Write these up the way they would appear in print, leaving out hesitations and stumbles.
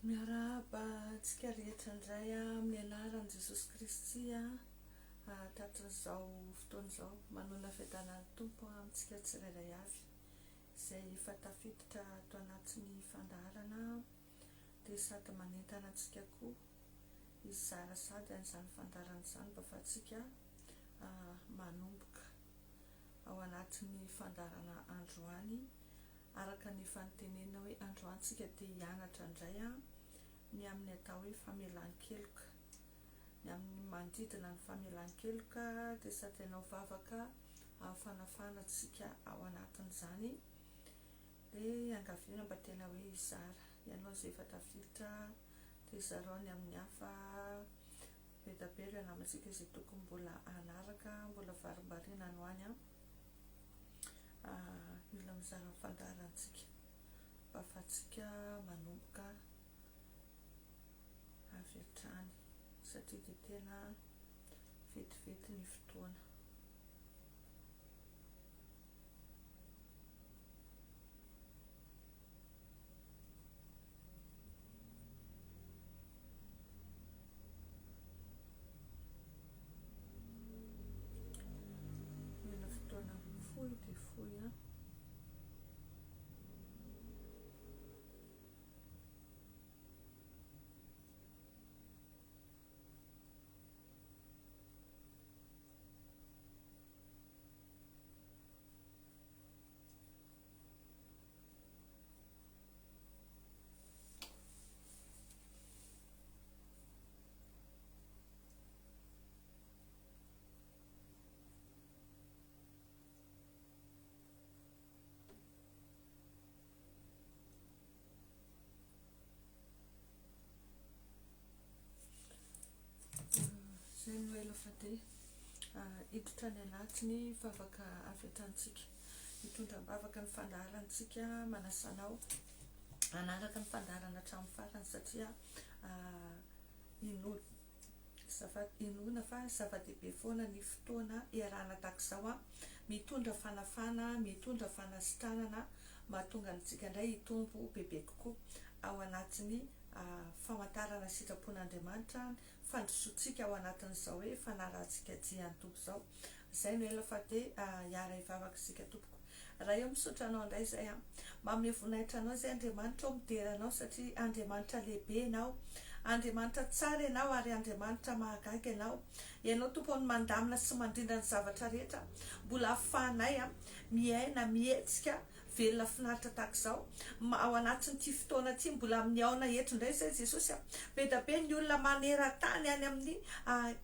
Miarahaba antsika rehetra indray amin'ny anaran'i Jesosy Kristy tratran'izao fotoana izao. Manona fiadanan'ny Tompo amintsika tsirairay avy izay efa tafiditra ato anatin'ny fandaharana dia sady manentana antsika koa hizara sady an'izany fandaharana izany mba afahantsika manomboka ao anatin'ny fandaharana androany. Araka ny efa notenenina hoe androany tsika dia hianatra indray ny amin'ny atao hoe famelan-keloka. Ny amin'ny manodidina ny famelan-keloka dia sady hanao vavaka amin'ny fanafahana antsika ao anatin'izany dia iangaviana mba tena hoe hizara. Ianao izay efa tafiditra dia zarao ny amin'ny hafa. Be dia be ireo namantsika izay tokony mbola hanaraka, mbola varimbariana any ho any. Mila mizara ny fandaharantsika mba ahafahantsika manomboka avy hatrany satria dia tena vetivety ny fotoana. Mila fotoana fohy dia fohy an. Izay no ela fa dia hiditra any anaty ny vavaka avy hatrany tsika. Hitondra am-bavaka ny fandaharantsika, manasa anao hanaraka ny fandaharana hatramin'ny farany satria inoana fa zava-dehibe foana ny fotoana iarahana tahaka izao, mitondra fanafana, mitondra fanasitranana, mahatonga antsika indray hitombo bebe kokoa ao anatin'ny famantarana sitrapon'Andriamanitra, fandrosoantsika ao anatin'izao hoe fanarahantsika dia ny Tompo izao. Izay no ela fa dia hiara hivavaka isika tompoko. Ray ô misaotra anao indray izay an. Manome voninahitra anao izay Andriamanitra ô midera anao satria Andriamanitra lehibe ianao. Andriamanitra tsara ianao ary Andriamanitra mahagaga ianao. Ianao Tompo no mandamina sy mandrindra ny zavatra rehetra. Mbola ahafahanay miaina, mihetsika velona finaritra tahaka izao ao anatin'ity fotoana ity mbola mihaona eto indray izay Jesosy a! Be da be ny olona maneran-tany any amin'ny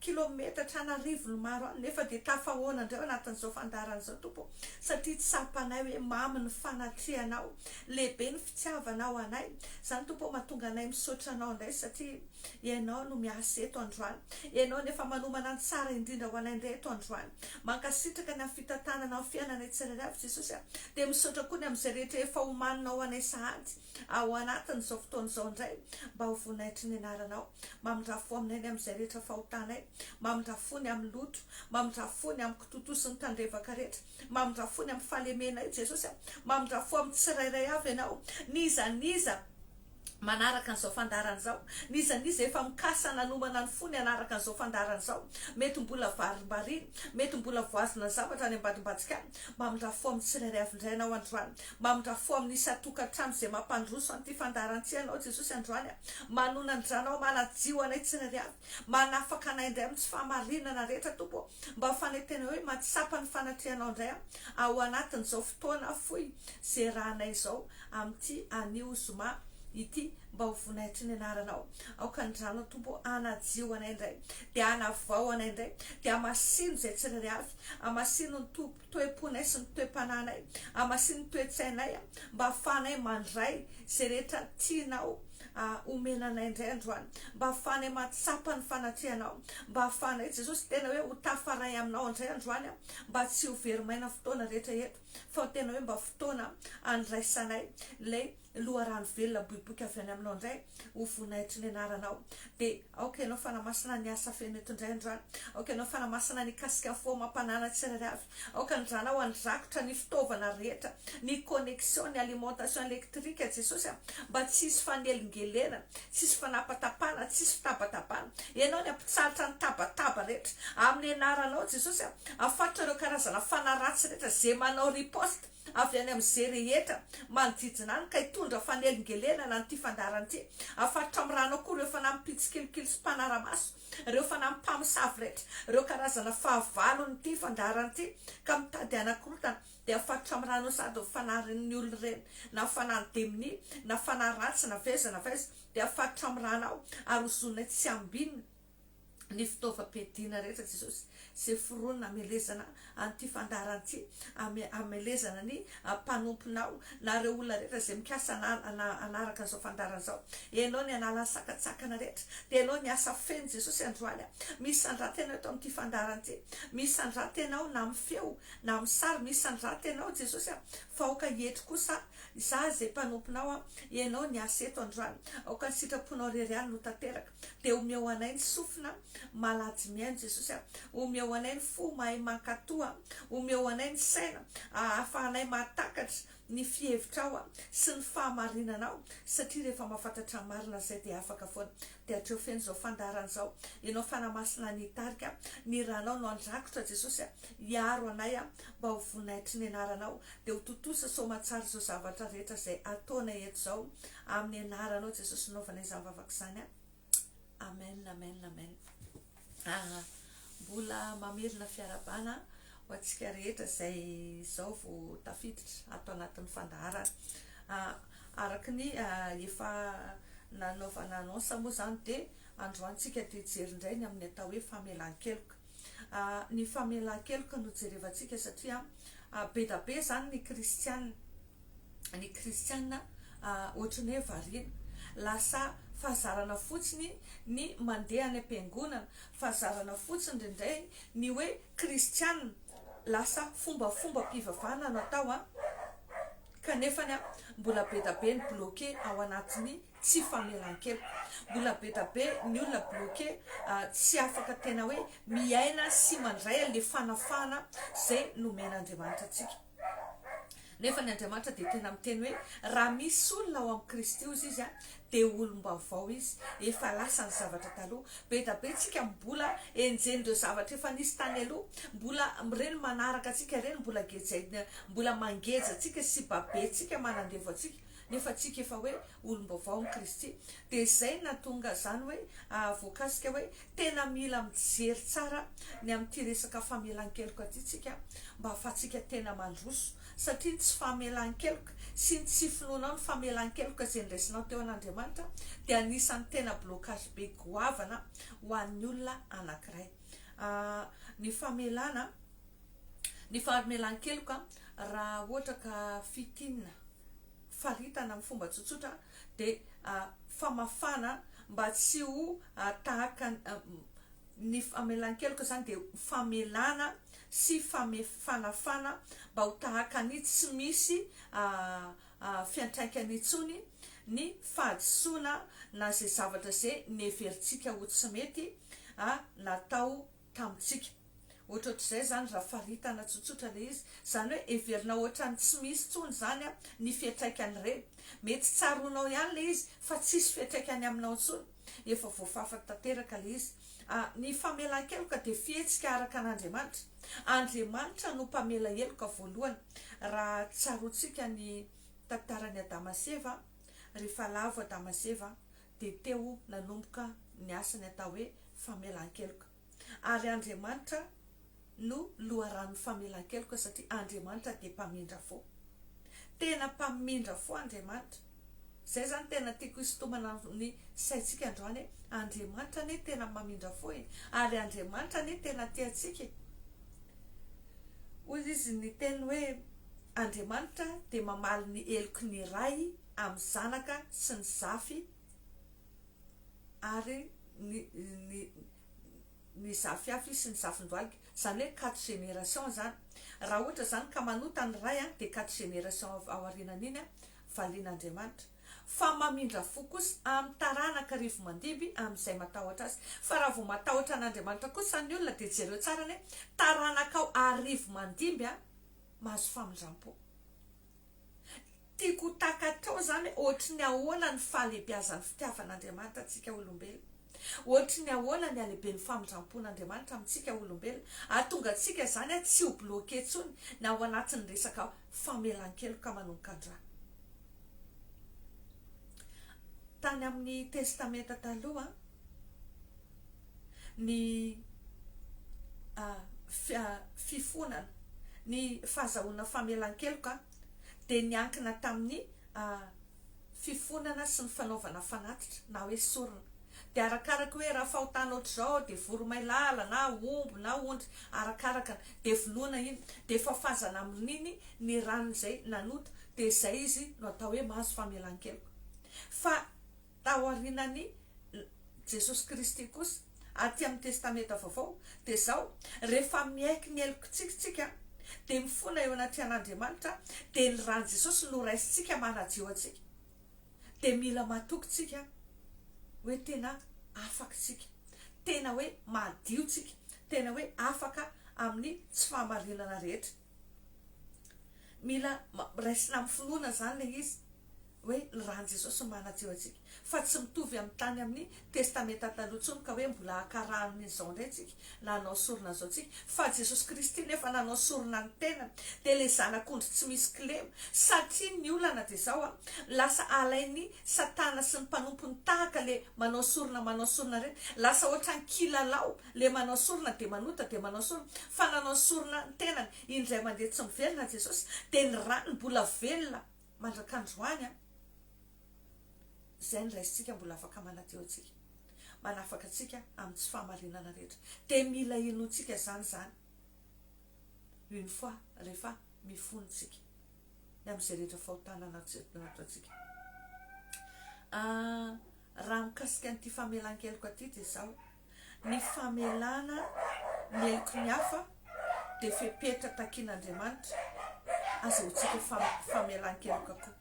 kilometatra an'arivony maro any nefa dia tafahoana indray ao anatin'izao fandaharana izao Tompo ô satria tsapanay hoe mamy ny fanatrehanao, lehibe ny fitiavanao anay, izany Tompo ô mahatonga anay misaotra anao indray satria Ianao no miasa eto androany. Ianao no efa manomana ny tsara indrindra ho anay indray eto androany. Mankasitraka ny amin'ny fitantananao ny fiainanay tsirairay avy Jesosy a. Dia misaotra koa ny amin'izay rehetra efa omaninao ho anay sahady ao anatin'izao fotoana izao indray mba ho voninahitry ny anaranao. Mamindrà fo aminay ny amin'izay rehetra fahotanay. Mamindrà fo ny amin'ny loto. Mamindrà fo ny amin'ny kitotoa sy ny tandrevaka rehetra. Mamindrà fo ny amin'ny fahalemenay Jesosy a. Mamindrà fo amin'ny tsirairay avy Ianao. N'iza n'iza. manaraka an'izao fandaharana izao, n'iza n'iza efa mikasa nanomana ny fony hanaraka an'izao fandaharana izao, mety mbola varimbariana, mety mbola voazona ny zavatra any ambadimbadika any, mamindrà fo amin'ny tsirairay avy indray Ianao androany, mamindrà fo amin'ny isan-tokantrano izay mampandroso an'ity fandaharana ity Ianao Jesosy androany a, manonandranao, manadio anay tsirairay avy, manafaka anay indray amin'ny tsy fahamarinana rehetra Tompo ô, mba ho fanetena hoe mahatsapa ny fanatrehanao indray aho ao anatin'izao fotoana fohy izay rahanay izao, amin'ity anio zoma ity mba ho voninahitry ny anaranao. Aoka ny ranao Tompo ô hanadio anay indray, dia hanavao anay indray, dia hamasino izay tsirairay avy, hamasino ny toe-ponay sy ny toe-panahinay, hamasino ny toe-tsainay mba hahafahanay mandray izay rehetra tianao omena anay indray androany, mba hahafahanay mahatsapa ny fanatrehanao, mba hahafahanay Jesosy tena hoe ho tafaray aminao indray androany, mba tsy ho very maina fotoana rehetra eto. fa tena hoe mba fotoana andraisanay ilay loharano velona miboiboika avy any aminao indray ho voninahitry ny anaranao. Dia aoka ianao Fanahy Masina ny asa feno eto indray androany. Aoka ianao Fanahy Masina ny hikasika ny fo amam-panahana tsirairay avy. Aoka ny ranao handrakotra ny fitaovana rehetra, ny connexion, ny alimentation électrique Jesosy a, mba tsy hisy fanelingelinana. fanelingelenana, tsisy fanapatapana, tsisy fitabatabana. Ianao ny hampitsahatra ny tabataba rehetra. Amin'ny anaranao Jesosy a, afatotra ireo karazana fanahy ratsy rehetra ze manao riposte avy any amin'ze rehetra manodidina any ka hitondra fanelingelenana an'ity fandaharana ity. Afatotra amin'ny ranao koa ireo fanahy mpitsikilokilo sy mpanara-maso, ireo fanahy mpamosavy rehetra, ireo karazana fahavalon'ity fandaharana ity ka mitady hanakorontana. Dia afatotra amin'ny rano sady ny fanahin'ny olona ireny, na fanahin'ny demonia, na fanahy ratsy, na avy aiza na avy aiza, dia afatotra amin'ny ranao, ary hozonina tsy ambinina ny fitaovam-piadiana rehetra, Jesosy, izay foronina hamelezana an'ity fandaharana ity, hamelezana ny mpanomponao, na ireo olona rehetra izay mikasa hanaraka an'izao fandaharana izao. Ianao ny hanala ny sakantsakana rehetra, dia Ianao ny asa feno, Jesosy, androany. Misandrata Ianao eto amin'ity fandaharana ity. Misandrata Ianao na amin'ny feo, na amin'ny sary misy andrata ianao Jesosy a, fa aoka hietry kosa izaho izay mpanomponao a, ianao niasa eto androany, aoka ny sitraponao irery ihany no tanteraka, dia omeo anay ny sofina malajy mihaino Jesosy a, omeo anay ny fo mahay mankato a, omeo anay ny saina ahafahanay mahatakatra ny fihevitrao a, sy ny fahamarinanao, satria rehefa mahafantatra ny marina izay dia afaka foana. Dia hatreo feno izao fandaharana izao, Ianao Fanahy Masina nitarika, ny ranao no handrakotra Jesosy a, hiaro anay a, mba ho voninahitry ny anaranao, dia ho tontosa soamantsara izao zavatra rehetra izay ataonay eto izao, amin'ny anaranao Jesosy nanaovanay izany vavaka izany a. Amen, amen, amen. Ah, mbola mamerina fiarahabana ho antsika rehetra izay izao vao tafiditra ato anatin'ny fandaharana. Ah, araka ny efa nanaovana annonce moa izany dia androany tsika dia hijery indray ny amin'ny atao hoe famelan-keloka. Ah, ny famelan-keloka no jerevantsika satria be da be izany ny kristiana, ny kristiana ohatran'ny hoe variana. Lasa fahazarana fotsiny ny mandeha any am-piangonana, fahazarana fotsiny indraindray ny hoe kristiana. Lasa fombafombam-pivavahana no atao an, kanefany an, mbola be da be ny bloqué ao anatin'ny tsy famelan-keloka. Mbola be da be ny olona bloqué tsy afaka tena hoe miaina sy mandray an'ilay fanafahana izay nomen'Andriamanitra antsika. Nefa ny Andriamanitra dia tena miteny hoe raha misy olona ao amin'i Kristy hozy izy dia olom-baovao izy, efa lasa ny zavatra taloha. Be da be tsika mbola enjehin'ireo zavatra efa nisy tany aloha, mbola ireny manaraka antsika ireny, mbola gejaina, mbola mangeja antsika sy babentsika manandevo antsika, nefa tsika efa hoe olom-baovao amin'i Kristy. Dia izay nahatonga izany hoe voakasika hoe tena mila mijery tsara ny amin'ity resaka famelan-keloka ity tsika mba ahafahantsika tena mandroso satria ny tsy famelan-keloka sy ny tsy finoanao ny famelan-keloka izay niraisinao teo an'Andriamanitra dia anisan'ny tena blocage be goavana ho an'ny olona anankiray. Ny famelana, ny famelan-keloka raha ohatra ka fintinina faritana amin'ny fomba tsotsotra dia famafana mba tsy ho tahaka ny famelan-keloka izany dia famelana sy fanafana mba ho tahaka ny tsy misy fiantraikany intsony ny fahadisoana na izay zavatra izay neverintsika ho tsy mety natao tamintsika. Ohatrohatr'izay izany raha faritana tsotsotra ilay izy. Izany hoe heverina ohatran'ny tsy misy intsony izany ny fiantraikan'ireny. Mety tsaroanao ihany ilay izy fa tsisy fiantraikany aminao intsony. Efa voafafa tanteraka ilay izy. Ny famelan-keloka dia fihetsika araka an'Andriamanitra. Andriamanitra no mpamela heloka voalohany. Raha tsaroantsika ny tantaran'i Adama sy Eva, rehefa lavo Adama sy Eva dia teo nanomboka ny asany atao hoe famelan-keloka. Ary Andriamanitra no loharanon'ny famelan-keloka satria Andriamanitra dia mpamindra fo. Tena mpamindra fo Andriamanitra. Izay izany tena tiako hisintomana ny saintsika androany hoe Andriamanitra anie tena mamindra fo e! Ary Andriamanitra anie tena tia antsika e! Hoy izy niteny hoe Andriamanitra dia mamaly ny heloky ny ray amin'ny zanaka sy ny zafy ary ny ny ny zafiafy sy ny zafindohalika, izany hoe quatre génération izany, raha ohatra izany ka manota ny ray an, dia quatre génération ao aorianan'iny an, valian'Andriamanitra, fa mamindra fo kosa amin'ny taranaka rivo-mandimby amin'izay matahotra azy, fa raha vao matahotra an'Andriamanitra kosa ny olona dia jereo tsara anie, taranakao arivo mandimby an, mahazo famindram-po. Tiako ho takatrao izany hoe ohatry ny ahoana ny fahalehibiazan'ny fitiavan'Andriamanitra antsika olombelona. Ohatry ny ahoana ny halehiben'ny famindram-pon'Andriamanitra amintsika olombelona. Hahatonga antsika izany tsy ho bloqué intsony ny ao anatin'ny resaka famelan-keloka manomboka androany. Tany amin'ny Testamenta Taloha, ny fifonana, ny fahazahoana famelan-keloka dia niankina tamin'ny fifonana sy ny fanaovana fanatitra na hoe sorona. Dia arakaraka hoe raha fahotana ohatr'izao dia voromailala na omby na ondry, arakaraka ny, dia vonoina iny, dia fafazana amin'iny ny ran'izay nanota, dia izay izy no atao hoe mahazo famelan-keloka. Fa Taorianan'i Jesosy Kristy kosa, aty amin'ny Testamenta Vaovao, dia izao, rehefa miaiky ny helokintsika isika, dia mifona eo anatrehan'Andriamanitra, dia ny ran'i Jesosy no raisintsika manadio antsika. Dia mila matoky isika hoe tena afaka isika, tena hoe madio isika, tena hoe afaka amin'ny tsy fahamarinana rehetra. Mila raisina amin'ny finoana izany ilay izy. hoe ny ran'i Jesosy no manadio antsika, fa tsy mitovy amin'ny tany amin'ny Testamenta Taloha intsony ka hoe mbola haka rà amin'izao indray tsika na hanao sorona an'izao tsika, fa Jesosy Kristy nefa nanao sorona ny tenany, dia ilay zanak'ondry tsy misy kilema, satria ny olana dia izao an, lasa alain'i satana sy ny mpanompony tahaka le manao sorona manao sorona ireny, lasa ohatran'ny kilalao le manao sorona dia manota dia manao sorona, fa nanao sorona ny tenany indray mandeha tsy miverina Jesosy, dia ny ràny mbola velona. Mandrak'androany an, izay ny raisintsika mbola afaka manadio antsika, manafaka antsika amin'ny tsy fahamarinana rehetra. Dia mila inoantsika izany izany une fois rehefa mifona isika ny amin'izay rehetra fahotana nataontsika. Raha mikasika an'ity famelan-keloka ity dia izao, Ny famelana ny heloky ny hafa dia fepetra takian'Andriamanitra azahoantsika famelan-keloka koa.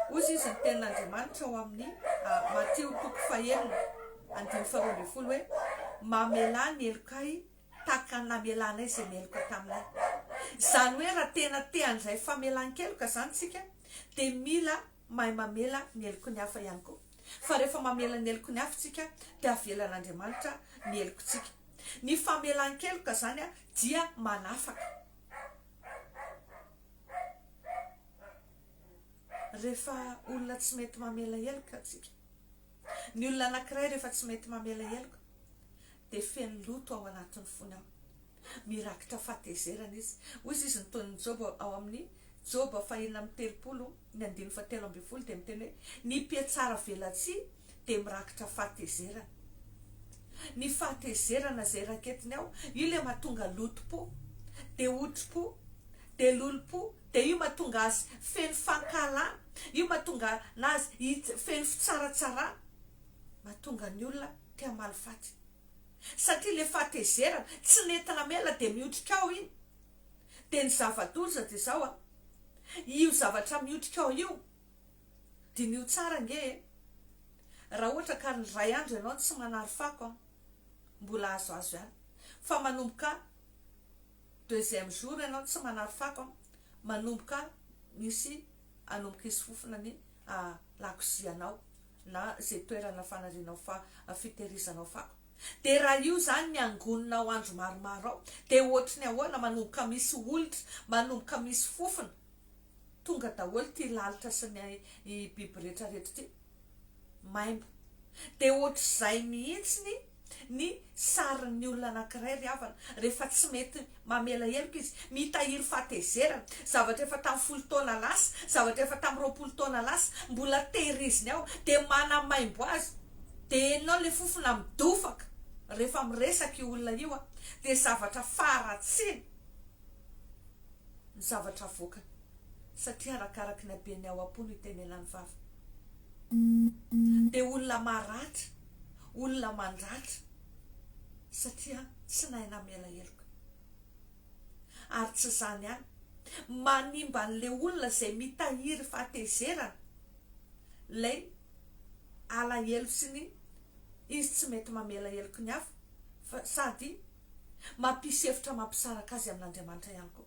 Hoy izy ny tenin'Andriamanitra ao amin'ny Matio toko fahenina andininy faharoa ambin'ny folo hoe, Mamelà ny helokay tahaka ny namelanay izay meloka taminay. Izany hoe raha tena te handray famelan-keloka izany isika dia mila mahay mamela ny heloky ny hafa ihany koa. Fa rehefa mamela ny heloky ny hafa isika dia avelan'Andriamanitra ny helokintsika. Ny famelan-keloka izany dia manafaka. Rehefa olona tsy mety mamela heloka isika, ny olona anankiray rehefa tsy mety mamela heloka dia feno loto ao anatin'ny fony ao. Mirakitra fahatezerana izy. Hoy izy ny tonin'i Joba ao amin'ny Joba fahenina amby 30, ny andininy fahatelo ambin'ny folo dia miteny hoe, Ny mpihatsara velatsihy dia mirakitra fahatezerana. Ny fahatezerana izay raketiny ao, io ilay mahatonga lotom-po, dia otri-po, dia lolom-po, dia io mahatonga azy feno fankahalana, io mahatonga anazy feno fitsaratsarana, mahatonga ny olona te hamaly faty. Satria ilay fahatezerana, tsy nety namela dia miotrika ao iny. Dia ny zava-doza dia izao an, io zavatra miotrika ao io, diniho tsara ange e, raha ohatra ka ny iray andro ianao tsy manary fako an, mbola azoazo ihany, fa manomboka deuxième jour ianao tsy manary fako an, manomboka misy, hanomboka hisy fofona ny lakozianao na izay toerana fanarianao fa fitehirizanao fako. Dia raha io izany ny angoninao andro maromaro ao, dia ohatry ny ahoana, manomboka misy olitra, manomboka misy fofona, tonga daholo ity lalitra sy ny biby rehetra rehetra ity, maimbo. Dia ohatr'izay mihitsy ny sarin'ny olona anankiray ry havana, rehefa tsy mety mamela heloka izy, mitahiry fahatezerana, zavatra efa tamin'ny folo taona lasa, zavatra efa tamin'ny 20 taona lasa, mbola tehiriziny ao, dia manamaimbo azy, dia henonao ilay fofona midofaka rehefa miresaka io olona io, dia zavatra faharatsiana ny zavatra avoakany, satria arakaraky ny haben'ny ao am-po no itenenan'ny vava. Dia olona maratra, olona mandratra, satria tsy nahay namela heloka. Ary tsy izany ihany, manimba an'ilay olona izay mitahiry fahatezerana, ilay alahelo sy ny izy tsy mety mamela heloky ny hafa, fa sady mampisy hevitra mampisaraka azy amin'Andriamanitra ihany koa.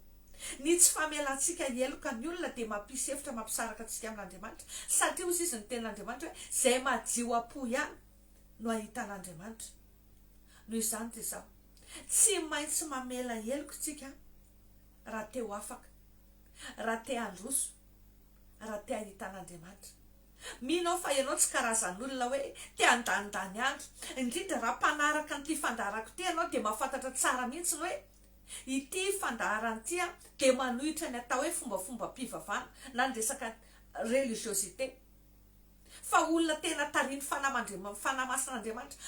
Ny tsy famelantsika heloka ny olona dia mampisy efitra mampisaraka antsika amin'Andriamanitra, satria hozy izy ny tenin'Andriamanitra hoe izay madio am-po ihany no hahita an'Andriamanitra. Noho izany dia izao, tsy maintsy mamela heloka isika raha te ho afaka, raha te handroso, raha te hahita an'Andriamanitra. Mino aho fa ianao tsy karazan'olona hoe te handanindany andro. Indrindra raha mpanaraka an'ity fandaharako ity ianao dia mahafantatra tsara mihitsy ny hoe ity fandaharana ity dia manohitra ny atao hoe fombafombam-pivavahana na ny resaka religiosité. Fa olona tena tarihin'ny Fanahy Masin'Andriamanitra,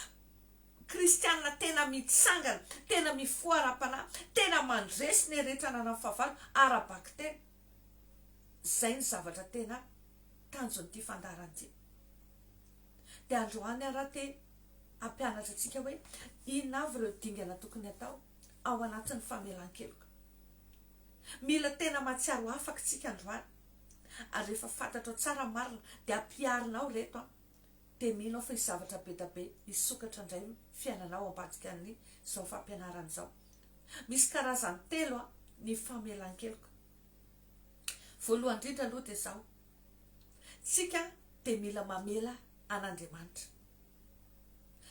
kristiana tena mitsangana, tena mifoha ara-panahy, tena mandresy ny hery rehetra ananan'ny fahavalo ara-bakiteny. Izay ny zavatra tena tanjon'ity fandaharana ity. Dia androany aho raha te hampianatra antsika hoe inona avy ireo dingana tokony hatao ao anatin'ny famelan-keloka. Mila tena mahatsiaro afaka isika androany. Ary rehefa fantatrao tsara ny marina dia ampiharinao ireto an. Dia mino aho fa hisy zavatra be da be hisokatra indray ny fiainanao ambadika an'izao fampianarana izao. Misy karazany telo ny famelan-keloka. Voalohany indrindra aloha dia izao, tsika dia mila mamela an'Andriamanitra.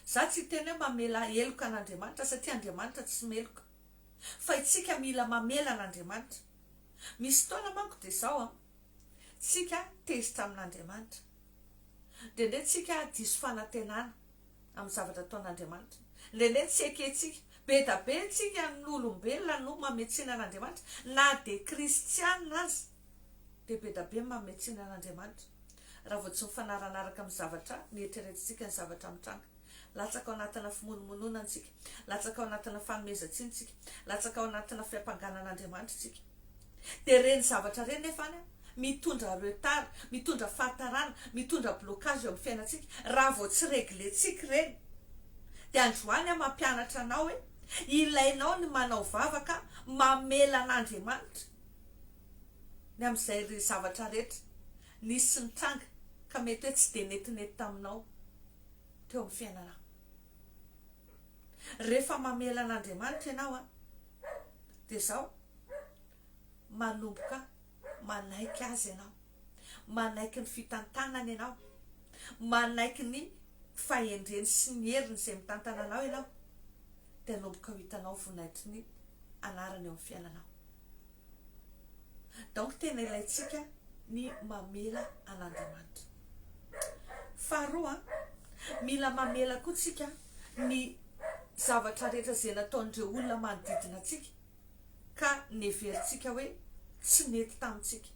Za tsy hiteny hoe mamela heloka an'Andriamanitra satria Andriamanitra tsy meloka. Fa itsika mila mamela an'Andriamanitra. Misy fotoana manko dia izao an, tsika tezitra amin'Andriamanitra. Indraindray tsika diso fanantenana amin'ny zavatra ataon'Andriamanitra. Indraindray tsy ekentsika. Be da be tsika ny olombelona no manome tsiny an'Andriamanitra, na dia kristiana aza dia be da be ny manome tsiny an'Andriamanitra raha vao tsy mifanaranaraka amin'ny zavatra nieritreretintsika ny zavatra mitranga. Latsaka ao anatina fimonomononana isika, latsaka ao anatina fanomezan-tsiny isika, latsaka ao anatina fiampangana an'Andriamanitra isika. Dia ireny zavatra ireny nefa any mitondra retard, mitondra fahatarana, mitondra blocage eo amin'ny fiainantsika raha vao tsy regler-tsika ireny. Dia androany aho mampianatra anao hoe ilainao ny manao vavaka mamela an'Andriamanitra ny amin'izay zavatra rehetra nisy sy nitranga ka mety hoe tsy dia netinety taminao teo amin'ny fiainanao. Rehefa mamela an'Andriamanitra ianao an, dia izao, manomboka manaiky Azy ianao, manaiky ny fitantanany ianao, manaiky ny fahendreny sy ny heriny izay mitantana anao ianao, dia hanomboka ho hitanao voninahitry ny anarany eo amin'ny fiainanao. Donc tena ilaintsika ny mamela an'Andriamanitra. Faharoa, mila mamela koa tsika ny zavatra rehetra izay nataon'ireo olona manodidina antsika ka neverintsika hoe tsy nety tamintsika.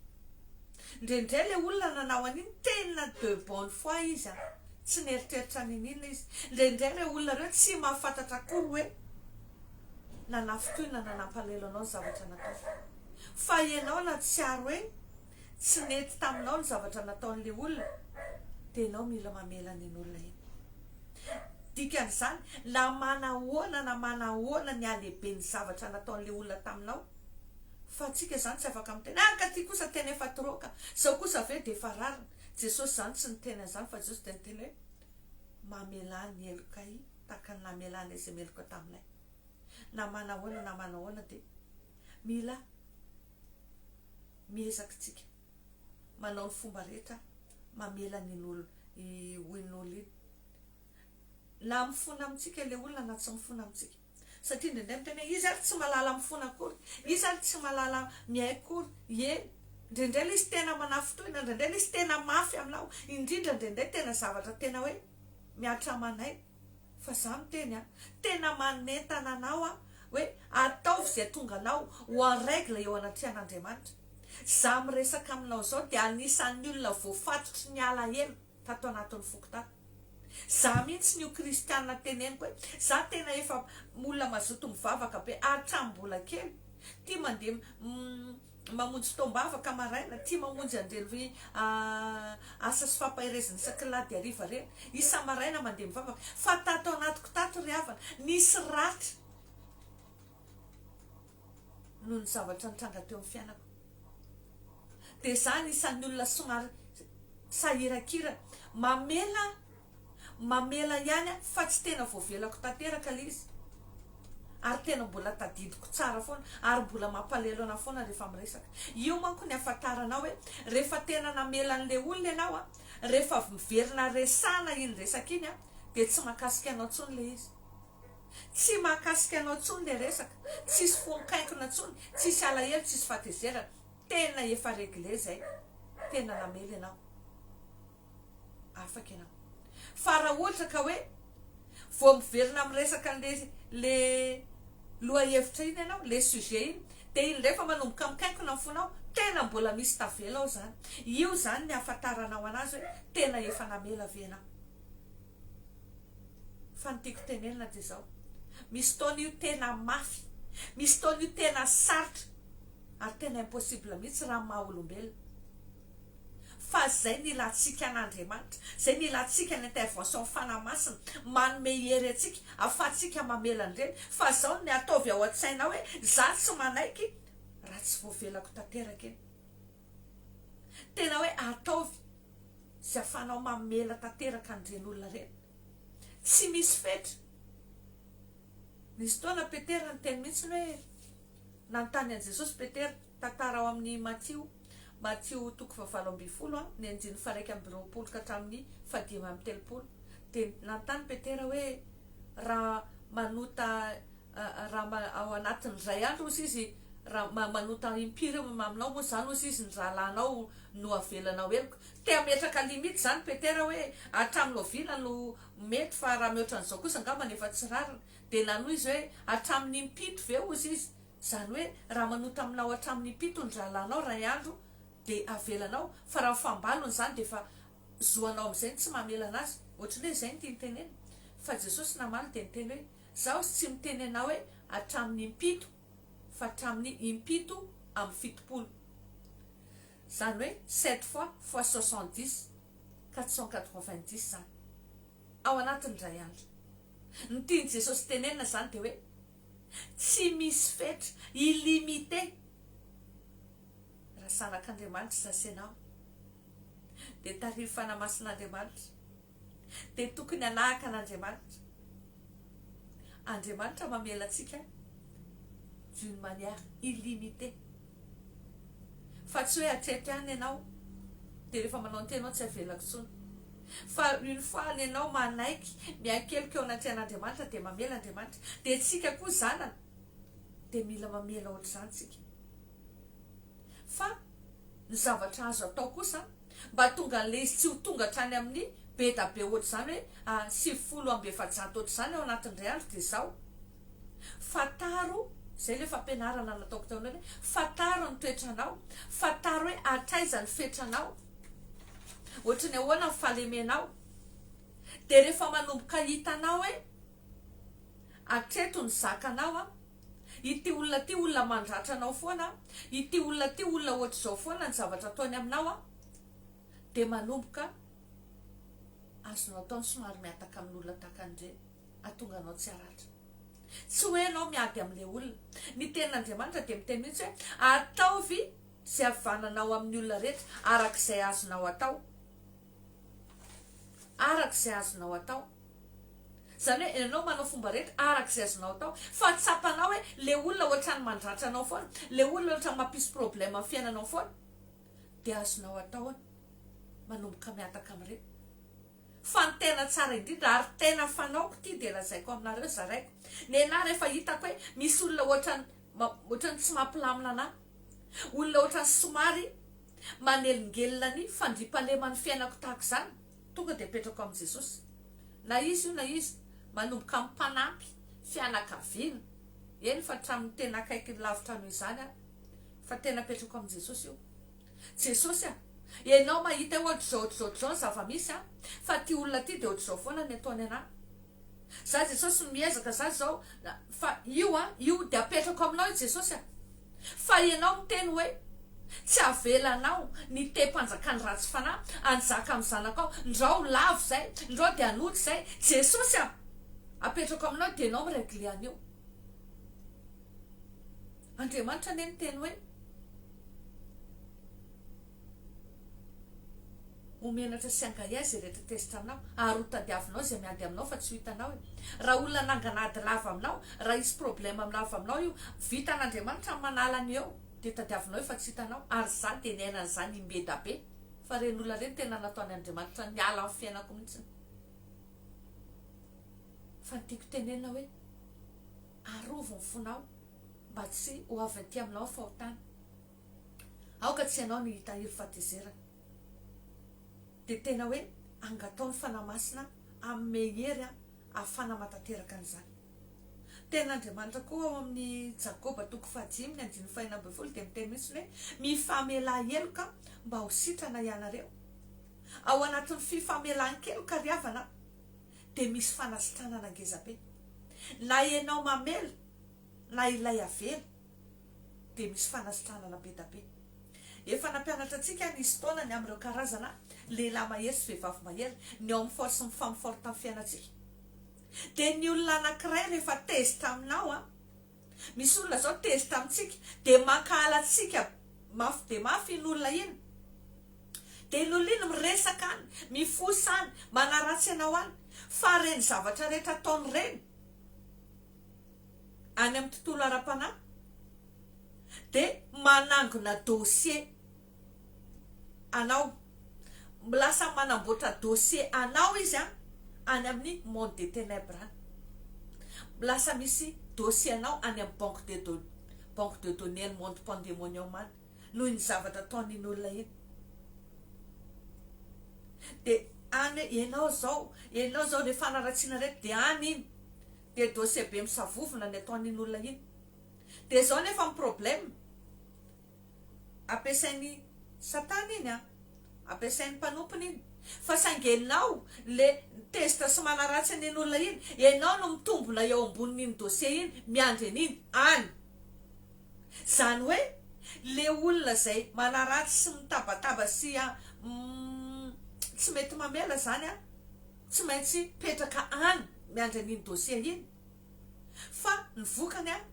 Indraindray ilay olona nanao an'iny tena de bonne foi izy an, tsy nieritreritra niniana izy. Indraindray ireo olona ireo tsy mahafantatra akory hoe nanafintohina na nampalahelo anao ny zavatra nataony. Fa ianao nahatsiaro hoe tsy nety taminao ny zavatra nataon'ilay olona dia ianao mila mamela an'iny olona iny. Dikan'izany, na manahoana na manahoana ny halehiben'ny zavatra nataon'ilay olona taminao, fa antsika izany tsy afaka miteny, ah ka ty kosa tena efa trop ka, zao kosa ve dia efa rariny. Jesosy izany tsy niteny an'izany fa Jesosy dia niteny hoe, mamelà ny helokay tahaka ny namelanay izay meloka taminay. Na manahoana na manahoana dia mila miezaka isika manao ny fomba rehetra mamela an'iny olona iny olona iny. Na mifona amintsika ilay olona na tsy mifona amintsika. Satria indraindray miteny hoe izy ary tsy mahalala mifona akory, izy ary tsy mahalala miaiky akory. Eny, indraindray ilay izy tena manafintohina, indraindray ilay izy tena mafy aminao, indrindra indraindray tena zavatra tena hoe mihatra aman'aina. Fa za miteny an, tena manentana anao aho hoe ataovy izay hahatonga anao ho en règle eo anatrehan'Andriamanitra. Za miresaka aminao izao dia anisan'ny olona voafatotry ny alahelo tato anatin'ny foko tato. Za mihitsy io kristiana teneniko hoe za tena efa olona mazoto mivavaka be hatramin'ny mbola kely, tia mandeha mamonjy fotoam-bavaka maraina, tia mamonjy an'ireny asa sy fampaherezana isaky ny lahady hariva ireny, isa-maraina mandeha mivavaka, fa tato anatiko tato ry havana, nisy ratra noho ny zavatra nitranga teo amin'ny fiainako. Dia za anisan'ny olona somary sahirankirana, mamela, mamela ihany aho fa tsy tena voavelako tanteraka ilay izy. Ary tena mbola tadidiko tsara foana ary mbola mampalelo anah foana rehefa miresaka. Io manko ny ahafantaranao hoe rehefa tena namela an'le olona ianao an, rehefa avy miverina resahana iny resaka iny an, dia tsy mahakasika anao intsony le izy. Tsy mahakasika anao intsony le resaka, tsisy fo mikainkona intsony, tsisy alahelo, tsisy fahatezerana. Tena efa regle zay, tena namela ianao. Afaka ianao. Fa raha ohatra ka hoe vao miverina miresaka an'le le lohahevitra iny ianao, le sujet iny, dia iny indray efa manomboka mikainkona ny fonao, tena mbola misy tavela ao izany. Io izany ny ahafantaranao anazy hoe tena efa namela ve ianao. Fa ny tiako tenenina dia izao, misy taona io tena mafy, misy taona io tena sarotra, ary tena impossible mihitsy raha amin'ny maha olombelona. Fa zay ny ilantsika an'Andriamanitra, zay ny ilantsika ny intervention Fanahy Masina, manome hery antsika afahantsika mamela an'ireny, fa zao ny ataovy ao an-tsainao hoe za tsy manaiky raha tsy voavelako tanteraka iny. Tena hoe ataovy zay afahanao mamela tanteraka an'ireny olona ireny. Tsy misy fetra. Nisy fotoana Petera niteny mihitsy hoe nanontany an'i Jesosy Petera, tantara ao amin'ny Matio, Matio toko fahavalo ambin'ny folo, ny andininy faha-21 ka hatramin'ny faha-35. Dia nanontany Petera hoe raha manota raha ao anatin'ny iray andro hozy izy raha manota impiry aminao moa izany hozy izy ny rahalahinao no avelanao heloka. Te hametraka limite izany Petera hoe hatramin'ny oviana no mety fa raha mihoatra an'izao kosa angambany efa tsy rariny. Dia nanohy izy hoe, Hatramin'ny impito ve? Hozy izy. Izany hoe, raha manota aminao hatramin'ny impito ny rahalahinao iray andro, dia avelanao, fa raha mifambalona izany dia efa zo anao amin'izay ny tsy mamela anazy. Ohatran'ny hoe izay no tiany tenenina. Fa Jesosy namaly dia niteny hoe, Izaho tsy miteny anao hoe hatramin'ny impito, fa hatramin'ny impito amin'ny 70. Izany hoe sept fois fois 70, 490 izany. Ao anatin'ny iray andro. Ny tian'i Jesosy tenenina izany dia hoe tsy misy fetra, illimité, raha zanak'Andriamanitra izaho sy ianao dia tarihin'ny Fanahy Masin'Andriamanitra, dia tokony hanahaka an'Andriamanitra. Andriamanitra mamela antsika d'une manière illimitée. Fa tsy hoe hatreto ihany ianao dia rehefa manao ny tenao tsy avelako intsony. Fa une fois ny anao manaiky miankeloka eo anatrehan'Andriamanitra dia mamela Andriamanitra. Dia tsika koa zanany dia mila mamela ohatr'izany tsika. Fa ny zavatra azo atao kosa mba tonga an'ilay izy tsy ho tonga hatrany amin'ny be da be ohatr'izany hoe 490 ohatr'izany ao anatin'ny iray andro dia izao. Fantaro, izay ilay fampianarana nataoko teo aminareo hoe fantaro ny toetranao, fantaro hoe hatraiza ny fetranao, ohatry ny ahoana ny fahalemenao. Dia rehefa manomboka hitanao hoe hatreto ny zakanao an, ity olona ity olona mandratra anao foana an, ity olona ity olona ohatr'izao foana ny zavatra ataony aminao an, dia manomboka azonao atao ny somary mihataka amin'olona tahaka an'ireny. hahatonga anao tsy haratra. Tsy hoe ianao miady amin'ilay olona. Ny tenin'Andriamanitra dia miteny mihitsy hoe ataovy izay havananao amin'ny olona rehetra araka izay azonao atao. Araka izay azonao atao. Izany hoe ianao manao fomba rehetra araka izay azonao atao. Fa tsapanao hoe ilay olona ohatran'ny mandratra anao foana, ilay olona ohatran'ny mampisy problème amin'ny fiainanao foana, dia azonao atao ny manomboka mihataka amin'ireny. Fa ny tena tsara indrindra ary tena fanaoko ity dia lazaiko aminareo zaraiko, nenah rehefa hitako hoe misy olona ohatran'ny ohatran'ny tsy mampilamina anah, olona ohatran'ny somary manelingelina ny fandriampahaleman'ny fiainako tahaka izany, tonga dia apetrako amin'i Jesosy. Na iza io na iza, manomboka amin'ny mpanampy, fianakaviana, eny fa hatramin'ny tena akaiky lavitra noho izany ary, fa tena apetrako amin'i Jesosy io. Jesosy a! Ianao mahita hoe ohatr'izao ohatr'izao ohatr'izao ny zava-misy a! Fa ity olona ity dia ohatr'izao foana ny ataony anah. Za Jesosy miezaka za zao fa io a, io dia apetrako aminao io Jesosy a! Fa ianao miteny hoe tsy avelanao ny tehim-panjakan'ny ratsy fanahy hanjaka amin'ny zanakao, ndrao lavo zay, ndrao dia hanota izay, Jesosy a! Apetrako aminao dia ianao mi-regler an'io. Andriamanitra anie niteny hoe. Ho menatra sy hangahiahy izay rehetra tezitra aminao, ary ho tadiavinao izay miady aminao fa tsy ho hitanao e. Raha olona hanangana ady lava aminao, raha hisy problème lava aminao io, vitan'Andriamanitra ny manala ny eo, dia tadiavinao io fa tsy hitanao, ary za dia niaina an'izany imbedabe, fa ireny olona ireny tena nataon'Andriamanitra niala amin'ny fiainako mihitsy. Fa ny tiako tenenina hoe, arovy ny fonao mba tsy ho avy aty aminao ny fahotana. Aoka tsy ianao no hitahiry fahatezerana. Dia tena hoe angatao ny Fanahy Masina hanome hery ahafahana mahatanteraka an'izany. Tenin'Andriamanitra koa ao amin'ny Jakoba toko fahadimy ny andininy fahenina ambinifolo dia miteny mihitsy hoe mifamelà heloka mba ho sitrana ianareo. Ao anatin'ny fifamelan-keloka ry havana dia misy fanasitranana ngezabe. Na ianao mamela na ilay avela. dia misy fanasitranana be da be. Efa nampianatra antsika ny Stone ny amin'ireo karazana lehilahy mahery sy vehivavy mahery, ny homme fort sy ny femme forte amin'ny fiainantsika. Dia ny olona anankiray rehefa tezitra aminao an, misy olona izao tezitra amintsika dia mankahala antsika mafy dia mafy iny olona iny, dia iny olona iny miresaka any, mifosa any, manaratsy anao any, fa ireny zavatra rehetra ataony ireny, any amin'ny tontolo ara-panahy dia manangona dossier anao, lasa manamboatra dossier anao izy an, any amin'ny monde des ténèbres any, lasa misy dossier anao any amin'ny banque de don- banque de données ny monde pandemonium any noho iny zavatra ataon'iny olona iny. Dia any hoe ianao izao, ianao izao, ilay fanaratsiana rehetra dia any iny. Dia dossier be misavovona ny ataon'iny olona iny. Dia izao nefa ny problème, ampiasain'i satana iny an, ampiasain'ny mpanompony iny, fa saingy enao le tezitra sy manaratsy an'iny olona iny, enao no mitombona eo ambonin'iny dossier iny, miandry an'iny any. Izany hoe le olona izay manaratsy sy mitabataba sy tsy mety mamela izany an, tsy maintsy mipetraka any miandry an'iny dossier iny fa ny vokany an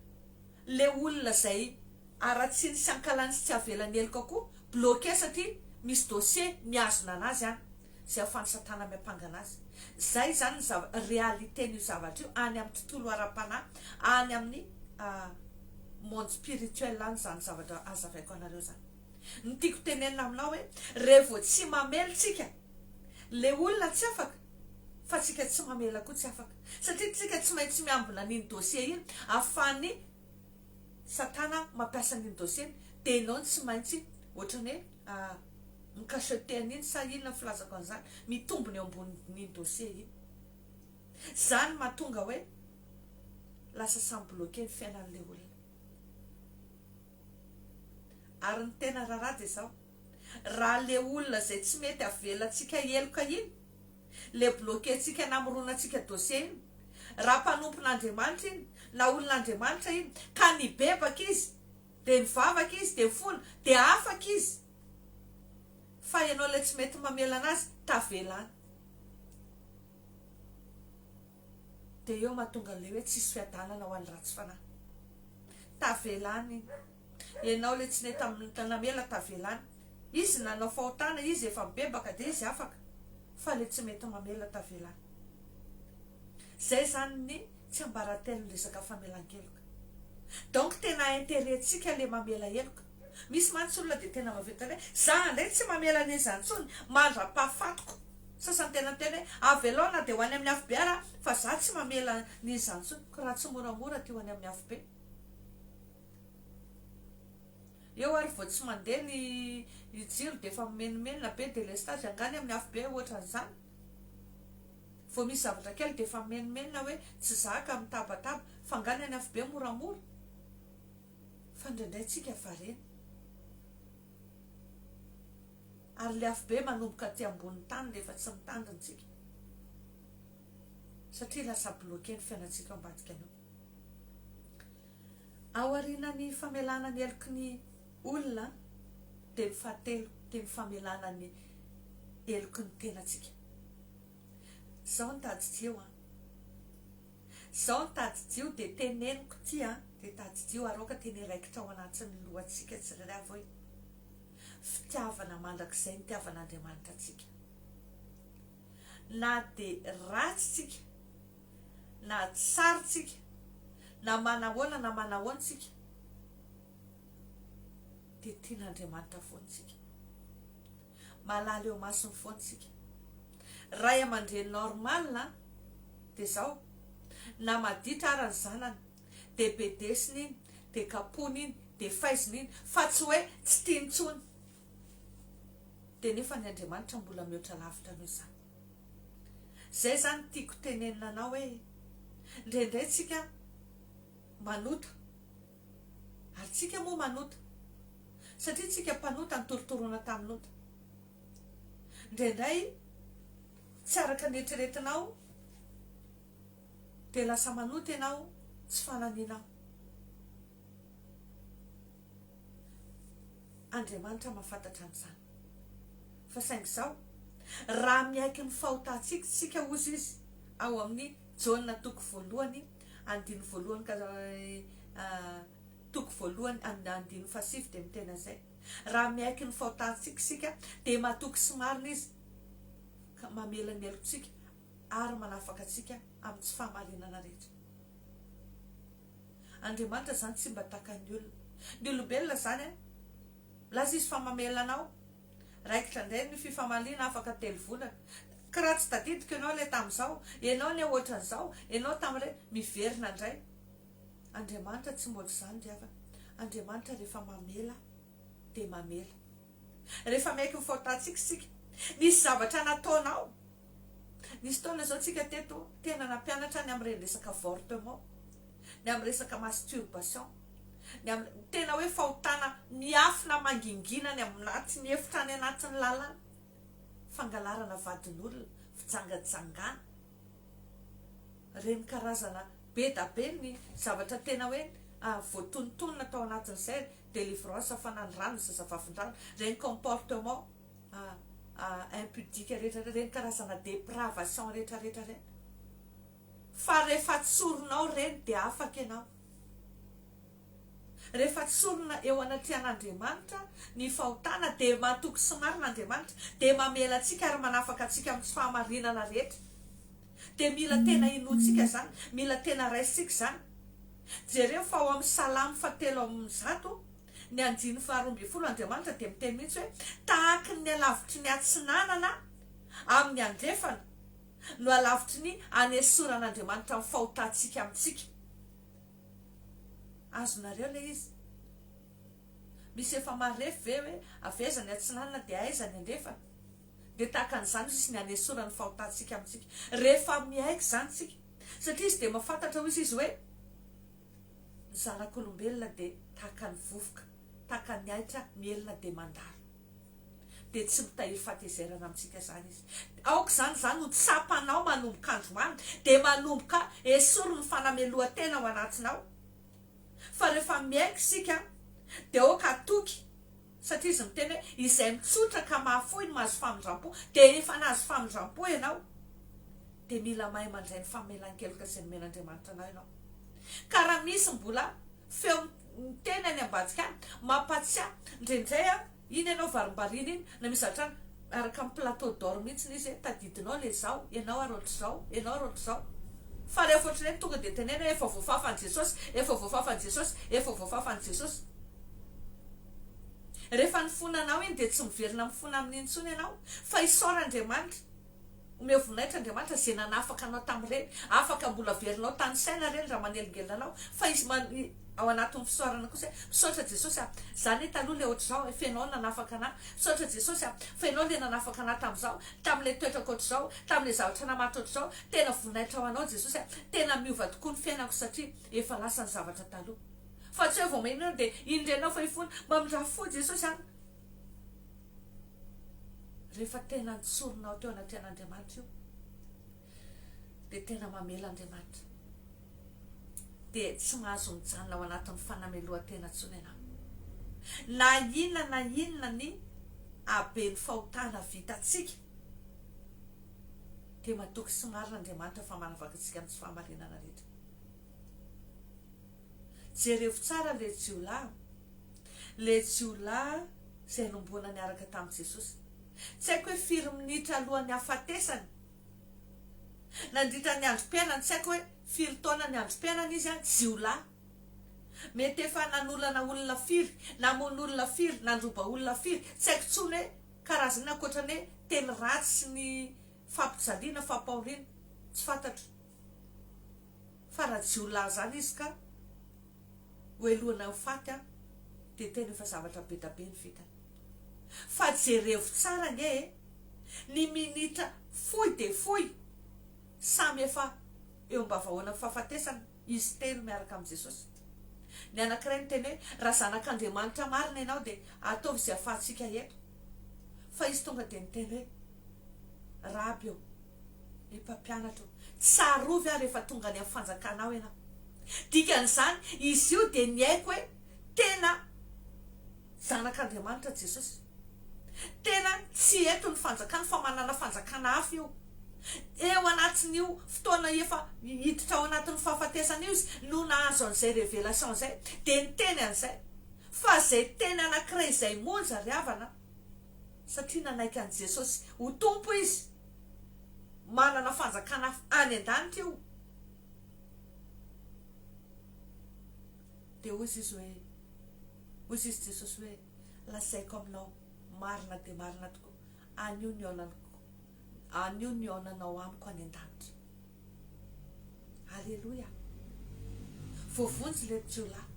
le olona zay aratsiny sy ankalany sy tsy avelany heloka koa bloquer satria misy dossier mihazona anazy any zay afahan'i satana miampanga anazy zay zany ny zava réalité n'io zavatra io any amin'ny tontolo ara-panahy any amin'ny monde spirituel any zany zavatra azavaiko anareo zany ny tiako tenenina aminao hoe revo tsy mamely tsika Le olona tsy afaka fa tsika tsy mamela koa tsy afaka satria tsika tsy maintsy miambina an'iny dossier iny afahan'ny satana mampiasa an'iny dossier iny de enao no tsy maintsy ohatrany hoe mi-cacheter an'iny sa inona ny filazako an'izany mitombina eo ambonin'iny dossier iny zany mahatonga hoe lasa samy bloquer ny fiainan'le olona ary ny tena raharaha de zao Raha le olona zay tsy mety avelantsika heloka iny, le bloquer-tsika namoronantsika dossier iny, raha mpanompon'Andriamanitra iny, na olon'Andriamanitra iny, ka nibebaka izy, de nivavaka izy, de nifona, de afaka izy, fa ianao le tsy mety mamela anazy, tavela any. De eo mahatonga an'le hoe tsisy fiadanana ho an'ny ratsy fanahy. Tavela any iny. Ianao le tsy nety namela tavela any. Izy nanao fahotana, izy efa mibebaka dia izy afaka. Fa le tsy mety mamela tavela any. Zay zany ny tsiambaratelon'ny resaka famelan-keloka. Donc tena intérêt-tsika le mamela heloka. Misy mantsy olona dia tena mahavita hoe za ndray tsy mamela an'iza intsony mandra-pahafatiko. Sasany tena miteny hoe avelao na dia ho any amin'ny afobe ara fa za tsy mamela an'iza intsony. Ko raha tsy moramora ty ho any amin'ny afobe. Eo ary vao tsy mandeha ny jiro dia efa mimenomenona be delestage angaha ny amin'ny afobe ohatran'izany? Vao misy zavatra kely dia efa mimenomenona hoe tsy zaka, mitabataba, fa angaha ny any afobe moramora? Fa indraindray tsika variana. Ary le afobe manomboka aty ambonin'ny tany rehefa tsy mitandrina tsika. Satria lasa bloqué ny fiainantsika ao ambadika any ao. Aorianan'ny famelana ny heloky ny olona dia ny fahatelo dia ny famelana ny heloky ny tenantsika. Izao no tadidio an. Izao no tadidio dia teneniko ity an, dia tadidio ary aoka tena hiraikitra ao anatin'ny lohantsika tsirairay avy hoe fitiavana mandrakizay nitiavan'Andriamanitra antsika. Na dia ratsy tsika, na tsara tsika, na manahoana na manahoana tsika, dia tian'Andriamanitra foana tsika. Malala eo masony foana tsika. Ray aman-dreny normal dia zao, na maditra ara ny zanany, dia bedesiny iny, dia kapohiny iny, dia faiziny iny, fa tsy hoe tsy tiany intsony. Dia nefa ny Andriamanitra mbola mihoatra lavitra noho izany. Izay izany tiako tenenina anao hoe, indraindray tsika manota, ary tsika moa manota, satria tsika mpanota nitorotoroana tamin'ota. Indraindray tsy araka ny eritreretinao dia lasa manota ianao tsy fananianao. Andriamanitra mahafantatra an'izany. Fa saingy izao, raha miaiky ny fahotantsika isika, hozy Izy ao amin'ny Jaona toko voalohany andininy voalohany ka toko voalohany andininy fahasivy dia miteny an'izay. Raha miaiky ny fahotantsika isika dia matoky sy marina Izy ka mamela ny helotsika ary manafaka antsika amin'ny tsy fahamarinana rehetra. Andriamanitra izany tsy mba takan'ny olona. Ny olombelona izany an, milaza izy fa mamela anao. Raikitra indray ny fifamaliana afaka telo volana. Kiraha tsy tadidiko ianao ilay tamin'izao, ianao anie ohatran'izao, ianao tamin'ireny, miverina indray. Andriamanitra tsy mba ohatr'izany ry havana. Andriamanitra rehefa mamela dia mamela. Rehefa miaiky ny fahotantsika isika, nisy zavatra nataonao, Nisy taona izao tsika teto tena nampianatra ny amin'ireny resaka avortement, ny amin'ny resaka masturbation, ny amin'ny tena hoe fahotana miafina mangingina any anatin'ny efitra any anatin'ny lalana, fangalarana vadin'olona, fijangajangana, ireny karazana be da be ny zavatra tena hoe voatonontonona tao anatin'izay, délivrance fanandrana zazavavindrano, ireny comportement. impudique rehetra ireny karazana dépravation rehetra rehetra ireny fa rehefa tsorinao ireny dia afaka ianao rehefa tsorina eo anatrehan'Andriamanitra ny fahotana dia matoky sy marina Andriamanitra dia mamela antsika ary manafaka antsika amin'ny tsy fahamarinana rehetra dia mila tena inoantsika izany mila tena raisintsika izany jereo fa ao amin'ny salamo fahatelo 103 Ny andininy faharoambinifolo, Andriamanitra dia miteny mihitsy hoe, Tahaky ny halavitry ny atsinanana amin'ny andrefana no halavitry ny anesoran'Andriamanitra ny fahotantsika amintsika. Azonareo ilay izy? Misy efa marefo ve hoe avy aiza ny atsinanana dia aiza ny andrefana? Dia tahaka an'izany izy ny anesorany ny fahotantsika amintsika. Rehefa miaiky izany isika, satria izy dia mahafantatra hoy izy hoe, Ny zanak'olombelona dia tahaka ny vovoka, tahaka ny ahitra mihelina dia mandalo. Dia tsy mitahiry fahatezerana amintsika izany Izy. Aoka izany izany ho tsapanao manomboka androany, dia manomboka esory ny fanamelohan-tena ao anatinao. Fa rehefa miaiky isika, dia aoka hatoky, satria Izy miteny hoe, izay mitsotra ka mahafoy no mahazo famindram-po, dia efa nahazo famindram-po ianao. Dia mila mahay mandray ny famelan-keloka izay nomen'Andriamanitra anao ianao. Ka raha misy mbola feo miteny any ambadika any, mampatsiahy, indraindray an, iny ianao varimbariana iny, na misy zavatra any, araka ny plateau d'or mihitsy izy hoe tadidinao ilay izaho, ianao ary ohatr'izao, ianao ary ohatr'izao. Fa rehefa ohatr'ireny tonga dia teneno hoe efa voafafan'i Jesosy, efa voafafan'i Jesosy, efa voafafan'i Jesosy. Rehefa nifona anao iny dia tsy miverina mifona amin'iny intsony ianao, fa isaora Andriamanitra. Omeo voninahitra Andriamanitra izay nanafaka anao tamin'ireny. Afaka mbola averinao tanisaina ireny raha manelingelina anao. Fa izy man ao anatin'ny fisaorana kosa hoe, misaotra Jesosy a! Za anie taloha ilay ohatr'izao e, fa ianao nanafaka anah. Misaotra Jesosy a! Fa ianao ilay nanafaka anah tamin'izao, tamin'ilay toetrako ohatr'izao, tamin'ilay zavatra namatotra ohatr'izao. Tena voninahitra ho anao Jesosy a! Tena miova tokoa ny fiainako satria efa lasa ny zavatra taloha. Fa tsy hoe vao maheno eo dia iny indray ianao fa hifona. Mamindrà fo Jesosy a! Rehefa tena nitsorinao teo anatrehan'Andriamanitra io, dia tena mamela Andriamanitra. Dia tsy mahazo mijanona ao anatin'ny fanamelohan-tena intsony ianao. Na inona na inona ny haben'ny fahotana vitantsika, dia matoky sy marina Andriamanitra fa manavaka antsika amin'ny tsy fahamarinana rehetra. Jerevo tsara ilay jiolahy. Ilay jiolahy izay nomboana niaraka tamin'i Jesosy. Tsy haiko hoe firy minitra alohan'ny hahafatesany. Nandritra ny androm-piainany, tsy haiko hoe firy taona ny androm-piainany izy an, jiolahy. Mety efa nanolana olona firy, namono olona firy, nandroba olona firy, tsy haiko intsony hoe karazana inona ankoatra ny hoe teny ratsy sy ny fampijaliana, fampahoriana, tsy fantatro. Fa raha jiolahy izany izy ka hohelohina ho faty an, dia tena efa zavatra be da be ny vitany. Fa jerevo tsara ange e, ny minitra fohy dia fohy, samy efa eo ambavahoanan'ny fahafatesana izy telo miaraka amin'i Jesosy. Ny anankiray niteny hoe, raha zanak'Andriamanitra marina ianao dia ataovy izay ahafahantsika eto. Fa izy tonga dia niteny hoe, Raby ô, ry mpampianatra ô, tsarovy aho rehefa tonga any amin'ny fanjakanao ianao. Dikan'izany, izy io dia niaiky hoe tena Zanak'Andriamanitra Jesosy. Tena tsy eto ny fanjakany fa manana fanjakana hafa io. Eo anatin'io fotoana efa hiditra ao anatin'ny fahafatesana io izy no nahazo an'izay révélation izay, dia niteny an'izay. Fa izay teny anankiray izay monja ry havana, satria nanaiky an'i Jesosy ho Tompo izy, manana fanjakana hafa any an-danitra io. Dia hoy izy hoe, hoy izy Jesosy hoe, lazaiko aminao marina dia marina tokoa, anio ny haonaniko, anio ny haonanao amiko any an-danitra. Aleloia! Voavonjy ireto jiolahy.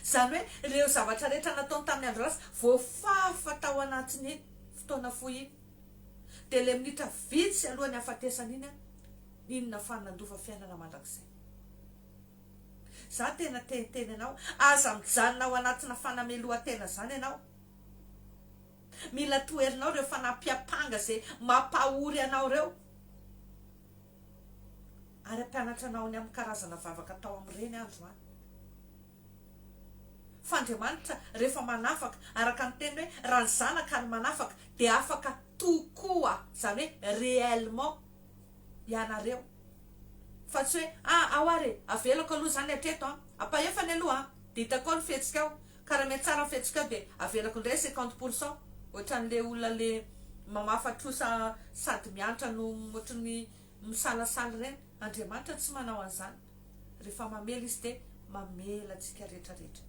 Izany hoe ireo zavatra rehetra nataony tamin'ny andro lasa, voafafa tao anatin'iny fotoana fohy iny. Dia ilay minitra vitsy alohan'ny hahafatesana iny, iny nahafahany nandova fiainana mandrakizay. Za tena te hiteny anao, aza mijanona ao anatina fanamelohan-tena zany ianao. Mila toherinao ireo fanahy mpiampanga izay mampahory anao ireo. Ary hampianatra anao ny amin'ny karazana vavaka atao amin'ireny aho androany. Fa Andriamanitra rehefa manafaka, araka ny teniny hoe raha ny Zanaka no manafaka dia afaka tokoa, izany hoe réellement ianareo. Fa tsy hoe ah ao ary e, avelako aloha izany hatreto an, ampahefany aloha an, dia hitako ao ny fihetsika ao, ka raha mihatsara ny fihetsika ao dia avelako indray cinquante pour cent, ohatran'le olona le mamafa trosa sady miantra no ohatran'ny misalasala ireny, Andriamanitra tsy manao an'izany, rehefa mamela Izy dia mamela antsika rehetra rehetra.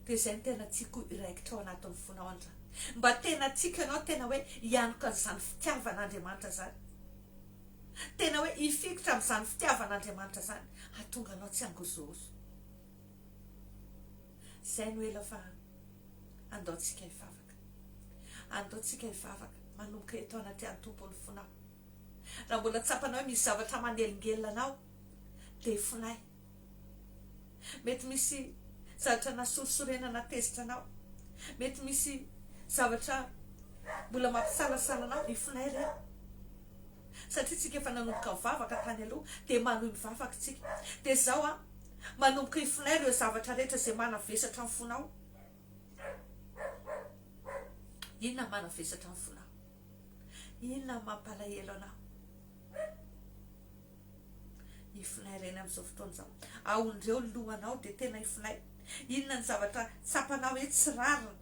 Dia izay no tena tiako hiraikitra ao anatin'ny fonao androany. Mba tena tiako ianao tena hoe hianoka an'izany fitiavan'Andriamanitra izany. Tena hoe hifikitra amin'izany fitiavan'Andriamanitra izany, hahatonga anao tsy hangozohozo. Izay no ela fa andao tsika hivavaka. Andao tsika hivavaka manomboka eto anatrehan'ny Tompo ny fonao. Raha mbola tsapanao hoe misy zavatra manelingelina anao dia fonay. Mety misy zavatra nasorisorena na tezitra anao. Mety misy zavatra mbola mampisalasala anao, ifonay ireny. Satria tsika efa nanomboka nivavaka tany aloha dia manohy mivavaka tsika. Dia izao an, manomboka ifonay ireo zavatra rehetra izay manavesatra ny fonao. Inona no manavesatra ny fonao? Inona no mampalahelo anao? Ifonay ireny amin'izao fotoana izao. Ahondreo ny lohanao dia tena ifonay. Inona ny zavatra tsapanao hoe tsy rariny?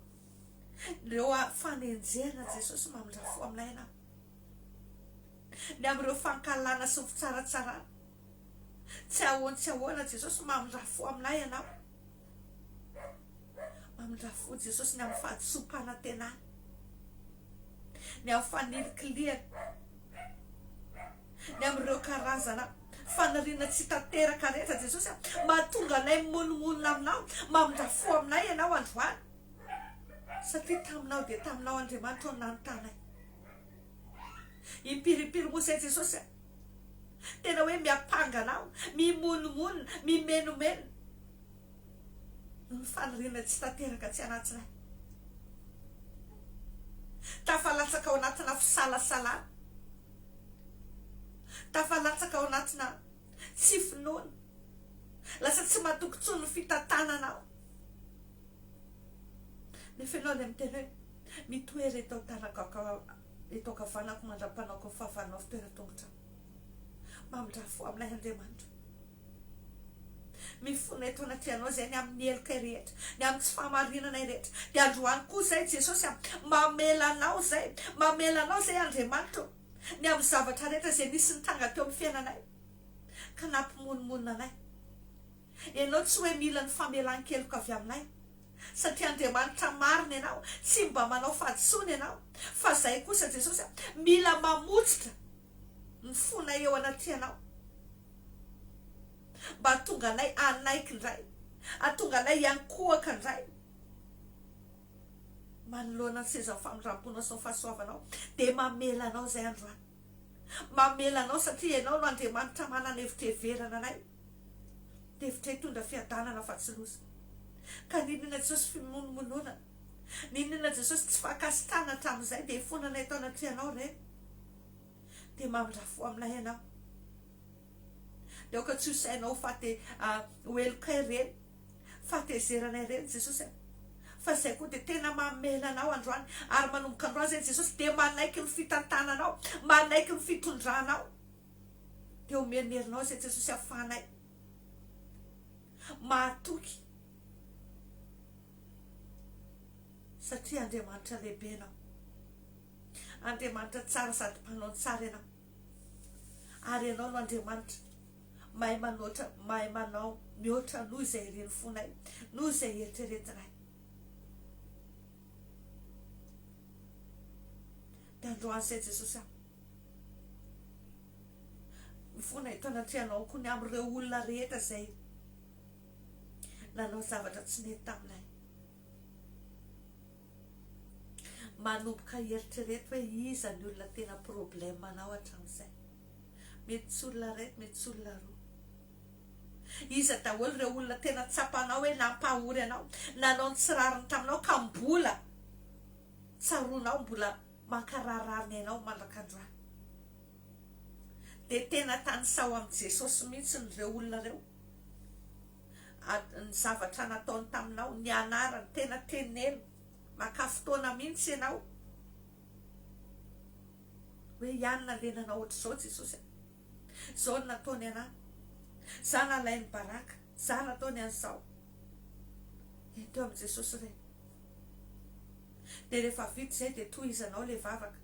Ireo fanenjehana Jesosy mamindra fo aminay ianao. Ny amin'ireo fankahalana sy ny fitsaratsarana. Tsy ahoan tsy ahoana Jesosy mamindra fo aminay ianao. Mamindra fo Jesosy ny amin'ny fahadisoam-panantenana. Ny amin'ny fanilikilihana. Ny amin'ireo karazana faniriana tsy tanteraka rehetra Jesosy a. Mahatonga anay mimonomonona aminao, mamindra fo aminay ianao androany. Satria taminao dia taminao Andriamanitra no nanotanay. Impiry impiry moa izay Jesosy a. Tena hoe miampanga anao, mimonomonona, mimenomenona. Noho ny faniriana tsy tanteraka tsy anatsinay. Tafalatsaka ao anatina fisalasalana. Tafalatsaka ao anatina tsy finoana. Lasa tsy matoky intsony ny fitantananao. Nefa ianao ilay miteny hoe, mitoera eto an-tanako eto ankavanako mandra-panaoko ny fahavalonao fitoeran-tongotra. Mamindrà fo aminay Andriamanitra. Mifona eto anatrehanao izay ny amin'ny helokay rehetra, ny amin'ny tsy fahamarinanay rehetra. Dia androany koa izay Jesosy a, mamela anao izay, mamela anao izay Andriamanitra o. Ny amin'ny zavatra rehetra izay nisy nitranga teo amin'ny fiainanay ka nampimonomonona anay. Ianao tsy hoe mila ny famelan-keloka avy aminay, satria Andriamanitra marina Ianao, tsy mba manao fahadisoana Ianao, fa izahay kosa Jesosy a, mila mamotsitra ny fonay eo anatrehanao, mba hahatonga anay hanaiky indray, hahatonga anay hiankohoka indray manoloana ny sezan'ny famindram-ponao sy ny fahasoavanao, dia mamela anao izahay androany. Mamela anao satria Ianao no Andriamanitra manana hevitra heverana anay. Hevitra hitondra fiadanana fa tsy loza. Ka n'inona Jesosy fimonomononana, n'inona Jesosy tsy fankasitrahana hatramin'izay dia ifonanay eto anatrehanao ireny. Dia mamindrà fo aminay Ianao. Dia aoka tsy ho sainao ho fate ho helokay ireny, fahatezeranay ireny Jesosy a. Fa izay koa dia tena mamela anao androany ary manomboka androany izay Jesosy dia manaiky ny fitantananao, manaiky ny fitondranao. Dia omeny ny herinao izay Jesosy ahafahanay mahatoky satria Andriamanitra lehibe ianao. Andriamanitra tsara sady mpanao ny tsara ianao. Ary ianao no Andriamanitra mahay manoatra, mahay manao mihoatra noho izay irin'ny fonay, noho izay eritreretinay. Dia androany izay Jesosy aho. Mifona eto anatrehanao koa ny amin'ireo olona rehetra izay nanao zavatra tsy nety taminay. Manomboka eritrereto hoe iza ny olona tena problème anao hatramin'izay. Mety tsy olona iray, mety tsy olona roa. Iza daholo ireo olona tena tsapanao hoe nampahory anao, nanao ny tsy rariny taminao ka mbola tsaroanao, mbola mankarary ny ainao mandrak'androany. Dia tena tanisao amin'i Jesosy mihitsy ireo olona ireo. Ny zavatra nataony taminao, ny anarany, tena teneno. Maka fotoana mihitsy ianao. Hoe i Anna le nanao ohatr'izao Jesosy a. Izao no nataony anah. Za nalainy baraka. Za nataony an'izao. Ento amin'i Jesosy ireny. Dia rehefa vita izay dia tohizanao ilay vavaka.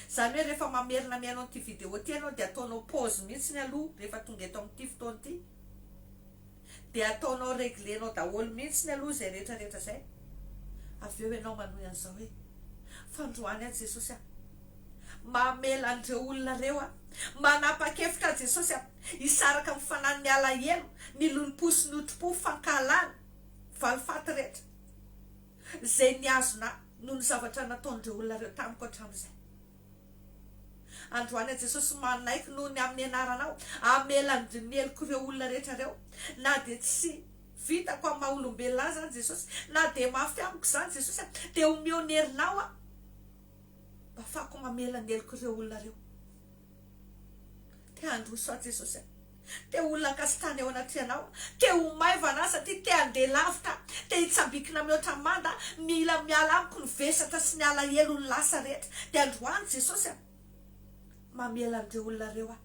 Izany hoe rehefa mamerina mihaino an'ity vidéo ity ianao dia ataonao pause mihitsy aloha rehefa tonga eto amin'ity fotoana ity. Dia ataonao regler-nao daholo mihitsy aloha izay rehetra rehetra izay. Avy eo ianao manohy an'izao hoe, Fandroany aho Jesosy a! Mamela an'ireo olona ireo aho. Manapa-kevitra aho Jesosy a! Hisaraka amin'ny fanahin'ny alahelo, ny lolompo sy ny otripo, fankahalana, valifaty rehetra. Izay nihazona ahy noho ny zavatra nataon'ireo olona ireo tamiko hatramin'izay. Androany aho Jesosy manaiky noho ny amin'ny anaranao hamela ny helok'ireo olona rehetra ireo na dia tsy vitako amin'ny maha olombelona ahy izany Jesosy na dia mafy amiko izany Jesosy dia omeo ny herinao aho mba afahako mamela ny helok'ireo olona ireo. Te handroso aho Jesosy a. Te ho olona ankasitrahana eo anatrehanao. Te ho maivana aho satria te handeha lavitra aho. Te hitsambikina mihoatra ny manda aho. Mila miala amiko ny vesatra sy ny alahelo ny lasa rehetra. Dia androany Jesosy a. Mamela an'ireo olona ireo aho.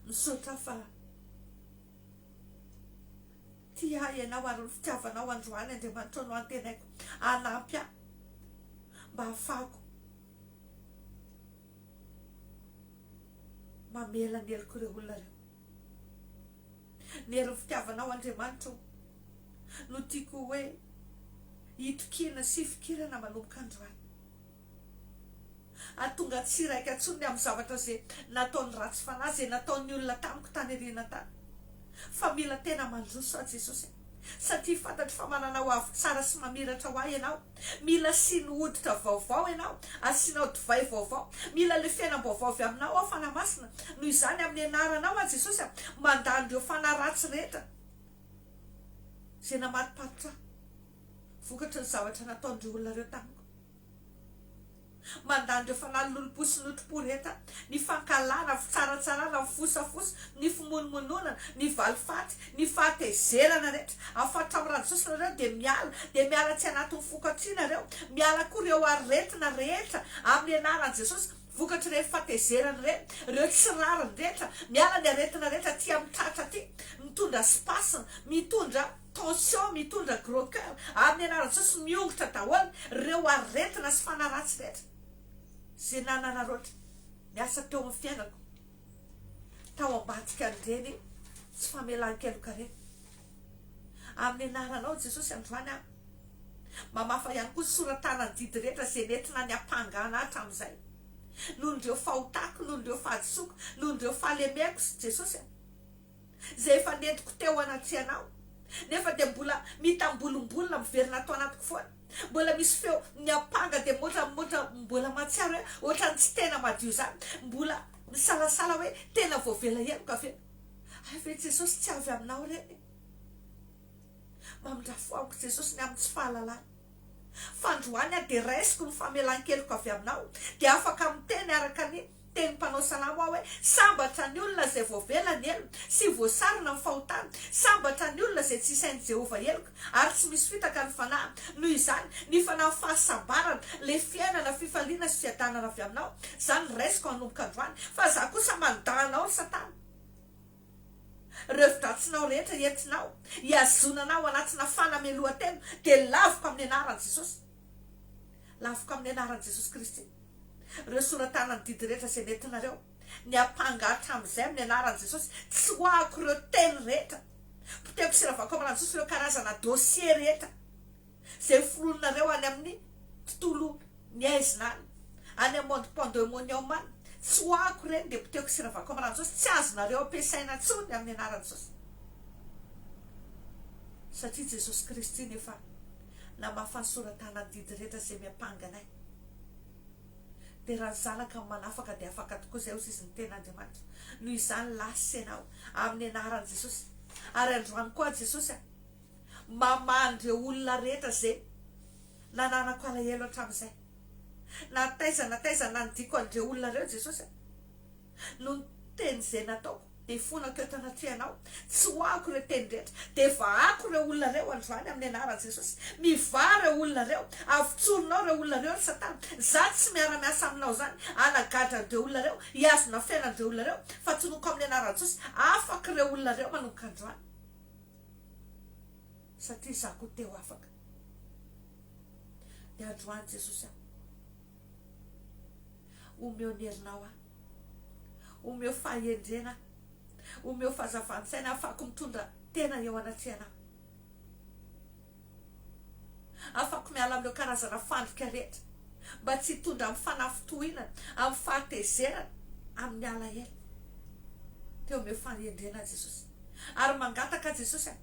Misaotra aho fa tia ahy ianao ary ny fitiavanao androany Andriamanitra no antenaiko hanampy ahy mba hahafahako Mamela ny heloko ireo olona ireo. Ny herin'ny fitiavanao Andriamanitra o, no tiako hoe hitokiana sy hifikirana manomboka androany. Hahatonga tsy hiraika intsony ny amin'ny zavatra izay nataon'ny ratsy fanahy, izay nataon'ny olona tamiko tany aoriana tany. Fa mila tena mandroso aho Jesosy a. Satria fantatro fa manana ho avy tsara sy mamiratra ho ahy Ianao. Mila asiany hoditra vaovao ianao, asianao divay vaovao. Mila ilay fiainam-baovao avy aminao aho, Fanahy Masina. Noho izany, amin'ny anaranao aho, Jesosy a, mandà an'ireo fanahy ratsy rehetra izay namatopatotra ahy, vokatry ny zavatra nataon'ireo olona ireo tamiko. Mandà an'ireo fanahy lolompo sy notrom-po rehetra, ny fankahalana, ny fitsaratsarana, ny fosafosa, ny fimonomononana, ny valifaty, ny fahatezerana rehetra. Afatotra amin'ny rano Jesosy nareo dia miala, dia miala atsy anatin'ny foko atsy nareo, miala koa ireo aretina rehetra amin'ny anaran'i Jesosy, vokatr'ireny fahatezerana ireny, ireo tsy rariny rehetra, miala ny aretina rehetra aty amin'ny tratra aty, mitondra spasme, mitondra. Tension mitondra gros coeur amin'ny anaran'i Jesosy miongotra daholo reo aretina sy fanahy ratsy rehetra. Izay nanararaotra niasa teo amin'ny fiainako tao ambadika an'ireny tsy famelan-keloka ireny. Amin'ny anaranao Jesosy androany aho mamafa ihany koa ny sora-tanan'ny didy rehetra izay nentina niampangana ahy hatramin'izay. Noho ireo fahotako, noho ireo fahadisoako, noho ireo fahalemeko Jesosy a. Izay efa nentiko teo anatrehanao, nefa dia mbola mitambolimbolina miverina ato anatiko foana. Mbola misy feo miampanga dia motra motra mbola mahatsiaro hoe ohatran'ny tsy tena madio izany. Mbola misalasala hoe tena voavela heloka ve? Hay ve Jesosy tsy avy aminao ireny e? Mamindrà fo amiko Jesosy ny amin'ny tsy fahalalana. Fandroany aho dia raisiko ny famelan-keloka avy aminao, dia afaka miteny araka ny tenin'ny mpanao salamo aho hoe, Sambatra ny olona izay voavela ny helony sy voasarona ny fahotany, sambatra ny olona izay tsy isain'i Jehovah heloka, ary tsy misy fitaka ny fanahiny. Noho izany, ny fanahy fahasambarana, ilay fiainana, fifaliana sy fiadanana avy aminao, izany raisiko hanomboka androany, fa izaho kosa mandà anao ry Satana. Ireo hevi-dratsinao rehetra entinao hihazonana ao anatina fanamelohan-tena dia laviko amin'ny anaran'i Jesosy. Laviko amin'ny anaran'i Jesosy Kristy. Ireo sora-tanan'ny didy rehetra izay nentinareo niampanga hatramin'izay amin'ny anaran'i Jesosy, tsoahako ireo teny rehetra, potehiko sy ravako amin'ny ran'i Jesosy ireo karazana dossier rehetra. Izay foroninareo any amin'ny tontolo ny aizina any, any amin'ny monde pandemonium any, tsoahako ireny dia potehiko sy ravako amin'ny ran'i Jesosy, tsy azonareo ampiasaina intsony amin'ny anaran'i Jesosy. Satria Jesosy Kristy no efa namafa ny sora-tanan'ny didy rehetra izay miampanga anay. Dia raha ny Zanaka no manafaka dia afaka tokoa izay hoy izy ny tenin'Andriamanitra. Noho izany lasa ianao amin'ny anaran'i Jesosy. Ary androany koa Jesosy a, mamaha an'ireo olona rehetra izay nananako alahelo hatramin'izay. Na taiza na taiza nandiako an'ireo olona ireo Jesosy a, noho ny teny izay nataoko, dia ifonako eto anatrehanao, tsoahako ireo teny rehetra, dia vahako ireo olona ireo androany amin'ny anaran'i Jesosy. Mivaha ireo olona ireo, avotsorinao ireo olona ireo ry Satana, za tsy miara-miasa aminao izany, hanagadra an'ireo olona ireo, hihazona fiainan'ireo olona ireo, fa tonoko amin'ny anaran'i Jesosy, afaka ireo olona ireo manomboka androany. Satria izaho koa te ho afaka. Dia androany Jesosy aho. Omeo ny herinao aho. Omeo fahendrena aho. Omeo fahazavan-tsaina ahafahako mitondra tena eo anatrehanao. Afako miala amin'ireo karazana fandrika rehetra mba tsy hitondra amin'ny fanafintohinana, amin'ny fahatezerana, amin'ny alahelo. Teo omeo fahendrena Jesosy. Ary mangataka Jesosy a,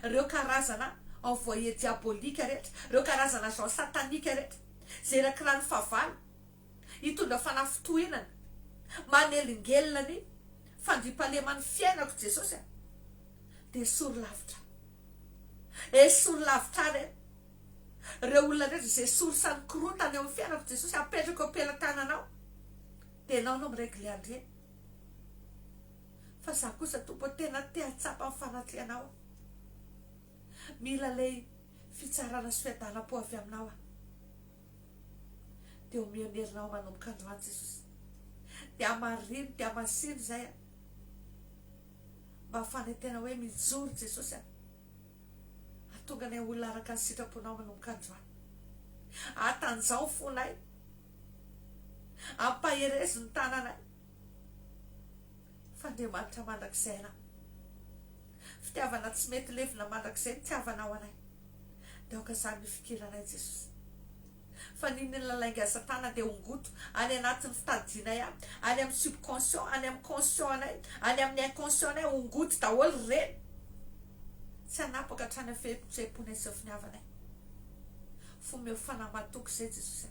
ireo karazana envoyé diabolique rehetra, ireo karazana agent satanique rehetra, izay irakirahan'ny fahavalo, hitondra fanafintohinana, manelingelina ny fandriampahaleman'ny fiainako Jesosy a, dia esory lavitra. Esory lavitra ahy ireny. Ireo olona rehetra izay source ny korontana eo amin'ny fiainako Jesosy apetrako eo am-pelatananao. Dia ianao no mi-regler an'ireny. Fa za kosa Tompo ô tena te hahatsapa ny fanatrehanao aho. Mila ilay fitsarana sy fiadanam-po avy aminao aho. Dia omeo ny herinao manomboka androany Jesosy. Dia hamarino, dia hamasino izay aho. Mba fanetena hoe mijoro Jesosy a! Hahatonga anay olona araka ny sitraponao manomboka androany. Ahatanjaho ny fonay. Ampaherezo ny tananay. Fa Andriamanitra mandrakizay Ianao. Fitiavana tsy mety levona mandrakizay ny itiavanao anay. Dia aoka izany ny fikiranay Jesosy. Fa n'inon'inona laingan'i satana dia hongoto any anatin'ny fitadidianay any, any amin'ny subconscient, any amin'ny conscient anay, any amin'ny inconscient anay, hongoto daholo ireny. Tsy hanapaka hatrany amin'ny fihetseham-ponay sy ny finiavanay. Fomeo fanahy matoky izay Jesosy a.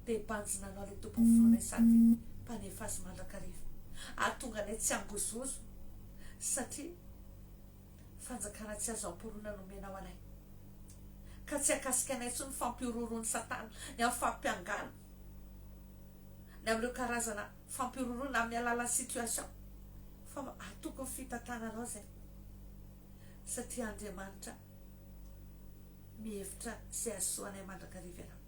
Dia hibanjina Anao ilay Tompon'ny finoanay sady Mpanefa azy mandrakariva. Hahatonga anay tsy hangozohozo satria Fanjakana tsy azo amporoana nomenao anay. Ka tsy hahakasika anay intsony ny fampihorohoroan'i Satana, ny amin'ny fampiangana, ny amin'ireo karazana fampihorohoroana amin'ny alalan'ny situation. Fa hatoky ny fitantananao izay. Satria Andriamanitra mihevitra izay hahasoa anay mandrakariva Ianao.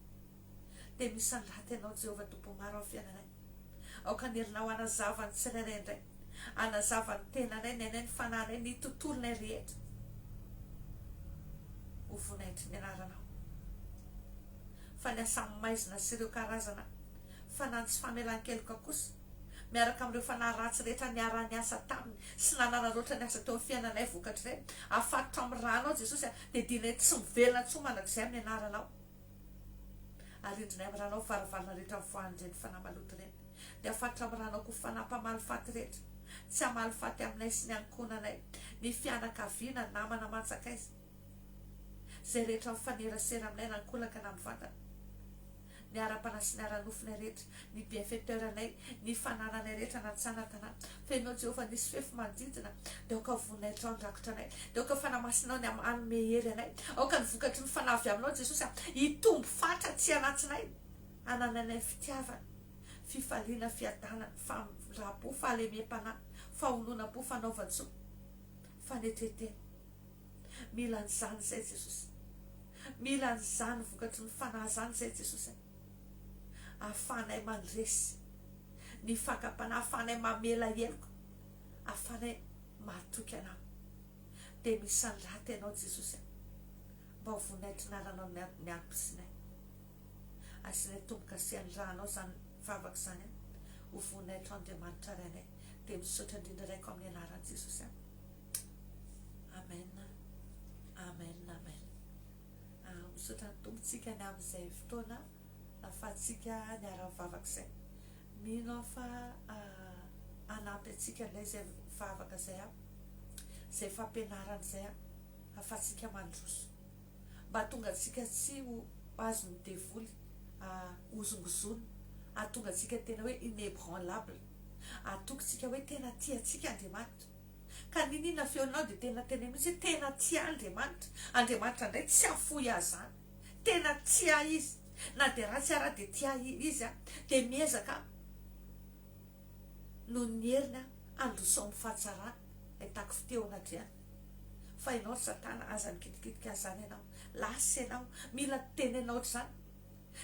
Dia misandrata Ianao Jehovah Tompo maro amin'ny fiainanay. Aoka ny herinao hanazava ny tsirairay indray, hanazava ny tenanay, ny ainay, ny fanahinay, ny tontolonay rehetra. Ho voninahitry ny anaranao. Fa ny asan'ny maizina sy ireo karazana fanahy tsy famelan-keloka kosa, miaraka amin'ireo fanahy ratsy rehetra niara-niasa taminy sy nanararaotra niasa teo amin'ny fiainanay vokatr'izay, afatotra amin'ny rànao Jesosy a, dia dinay tsy miverina intsony mandrakizay amin'ny anaranao. Arindrinay amin'ny rànao varavarana rehetra mivoahan'ireny fanahy maloto ireny. Dia afatotra amin'ny rànao koa fanahy mpamaly faty rehetra, tsy hamaly faty aminay sy ny ankohonanay, ny fianakaviana, namana aman-tsakaiza. Izay rehetra mifanerasera aminay na ankolaka na mivantana, ny ara-panahy sy ny ara-nofonay rehetra, ny bienfaiteur-nay, ny fanananay rehetra na an-tsaha na an-tanàna. Fa Ianao Jehovah nisy fefy manodidina, dia aoka voninahitrao ny rakotra anay, dia aoka Fanahy Masinao ny hanome hery anay, aoka ny vokatry ny Fanahy avy Aminao Jesosy hitombo fatra aty anatinay, hanananay fitiavana, fifaliana, fiadanana, famindram-po, fahalemem-panahy, fahononam-po, fanaovan-tsoa, fanetren-tena. Mila an'izany izay Jesosy. Mila an'izany vokatry ny Fanahy izany izay Jesosy. Ahafahanay mandresy ny fakam-panahy, ahafahanay mamela heloka, ahafahanay mahatoky Anao. Dia misandrata Ianao Jesosy mba ho voninahitry ny anaranao ny antom-pisianay. Asianay tombo-kase ny rànao izany vavaka izany ho voninahitrao Andriamanitra Rainay. Dia misaotra indrindra Raiko amin'ny anaran'i Jesosy. Amen Amen Amen Misaotra ny Tompo tsika ny amin'izay fotoana nahafahantsika niara-nivavaka izay. Mino aho fa hanampy antsika indray izay vavaka izay, izay fampianarana izay ahafahantsika mandroso. Mba hahatonga antsika tsy ho azon'ny devoly hozongozonina, hahatonga antsika tena hoe inébranlable, hahatoky tsika hoe tena tia antsika Andriamanitra. Ka niniana feonao dia tena teneno mihitsy hoe tena tia ahy Andriamanitra. Andriamanitra indray tsy hahafoy ahy izany. Tena tia ahy Izy. Na dia ratsy ara dia tia ahy Izy an. Dia miezaka aho noho ny heriny aho handroso amin'ny fahatsarana ahitako fitia eo anatrehany. Fa ianao ry satana aza mikitikitika ahy izany ianao. Lasa ianao. Mila tenenao ohatr'izany.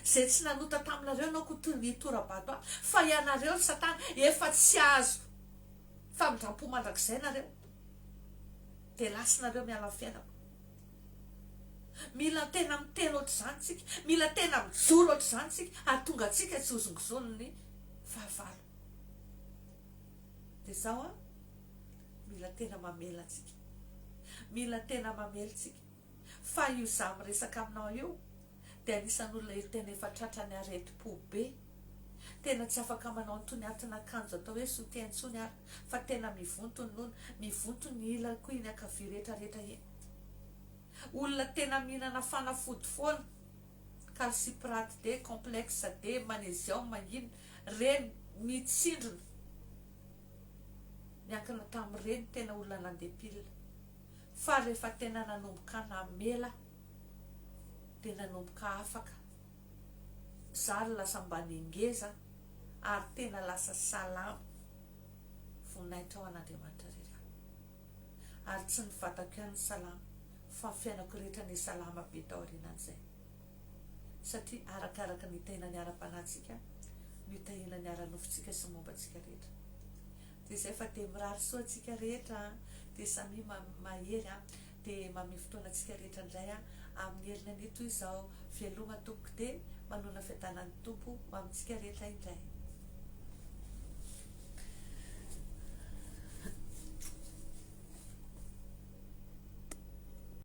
Izay tsy nanota taminareo ianao koa toy ny hitora-bato ahy. Fa ianareo ry satana efa tsy azo famindrampo mandrakizay nareo dia lasa nareo miala amin'ny fiainako. Mila tena miteny ohatr'izany tsika, mila tena mijoro ohatr'izany tsika hahatonga antsika tsy hozongozonin'ny fahavalo. Dia zao an, mila tena mamela tsika, mila tena mamely tsika. Fa io za miresaka aminao io dia anisan'olona io tena efa tratran'ny aretim-po be. Tena tsy afaka manao an'itony atin'akanjo atao hoe soutien intsony ary fa tena mivonto ny nono, mivonto ny ilany koa iny ankavia rehetra rehetra iny. Olona tena mihinana fanafody foana, calciprate D, complexe D, magnésium, inona, reny mitsindrona. Niankina tamin'ireny tena olona nandeha pile. Fa rehefa tena nanomboka namela dia nanomboka afaka. Zary lasa mba nengeza ary tena lasa salama. Voninahitra ho an'Andriamanitra irery ihany. Ary tsy ny vatako ihany no salama fa ny fiainako rehetra anie salama be taorianan'izay. Satria arakaraka ny hitahiana ny ara-panahintsika no hitahiana ny ara-nofontsika sy ny momba antsika rehetra. Dia izay fa dia mirary soa antsika rehetra an, dia samia mahery an, dia mamehy fotoana antsika rehetra indray an, amin'ny heriny anio toy izao, veloma tompoko dia manona fiadanan'ny Tompo ho amintsika rehetra indray.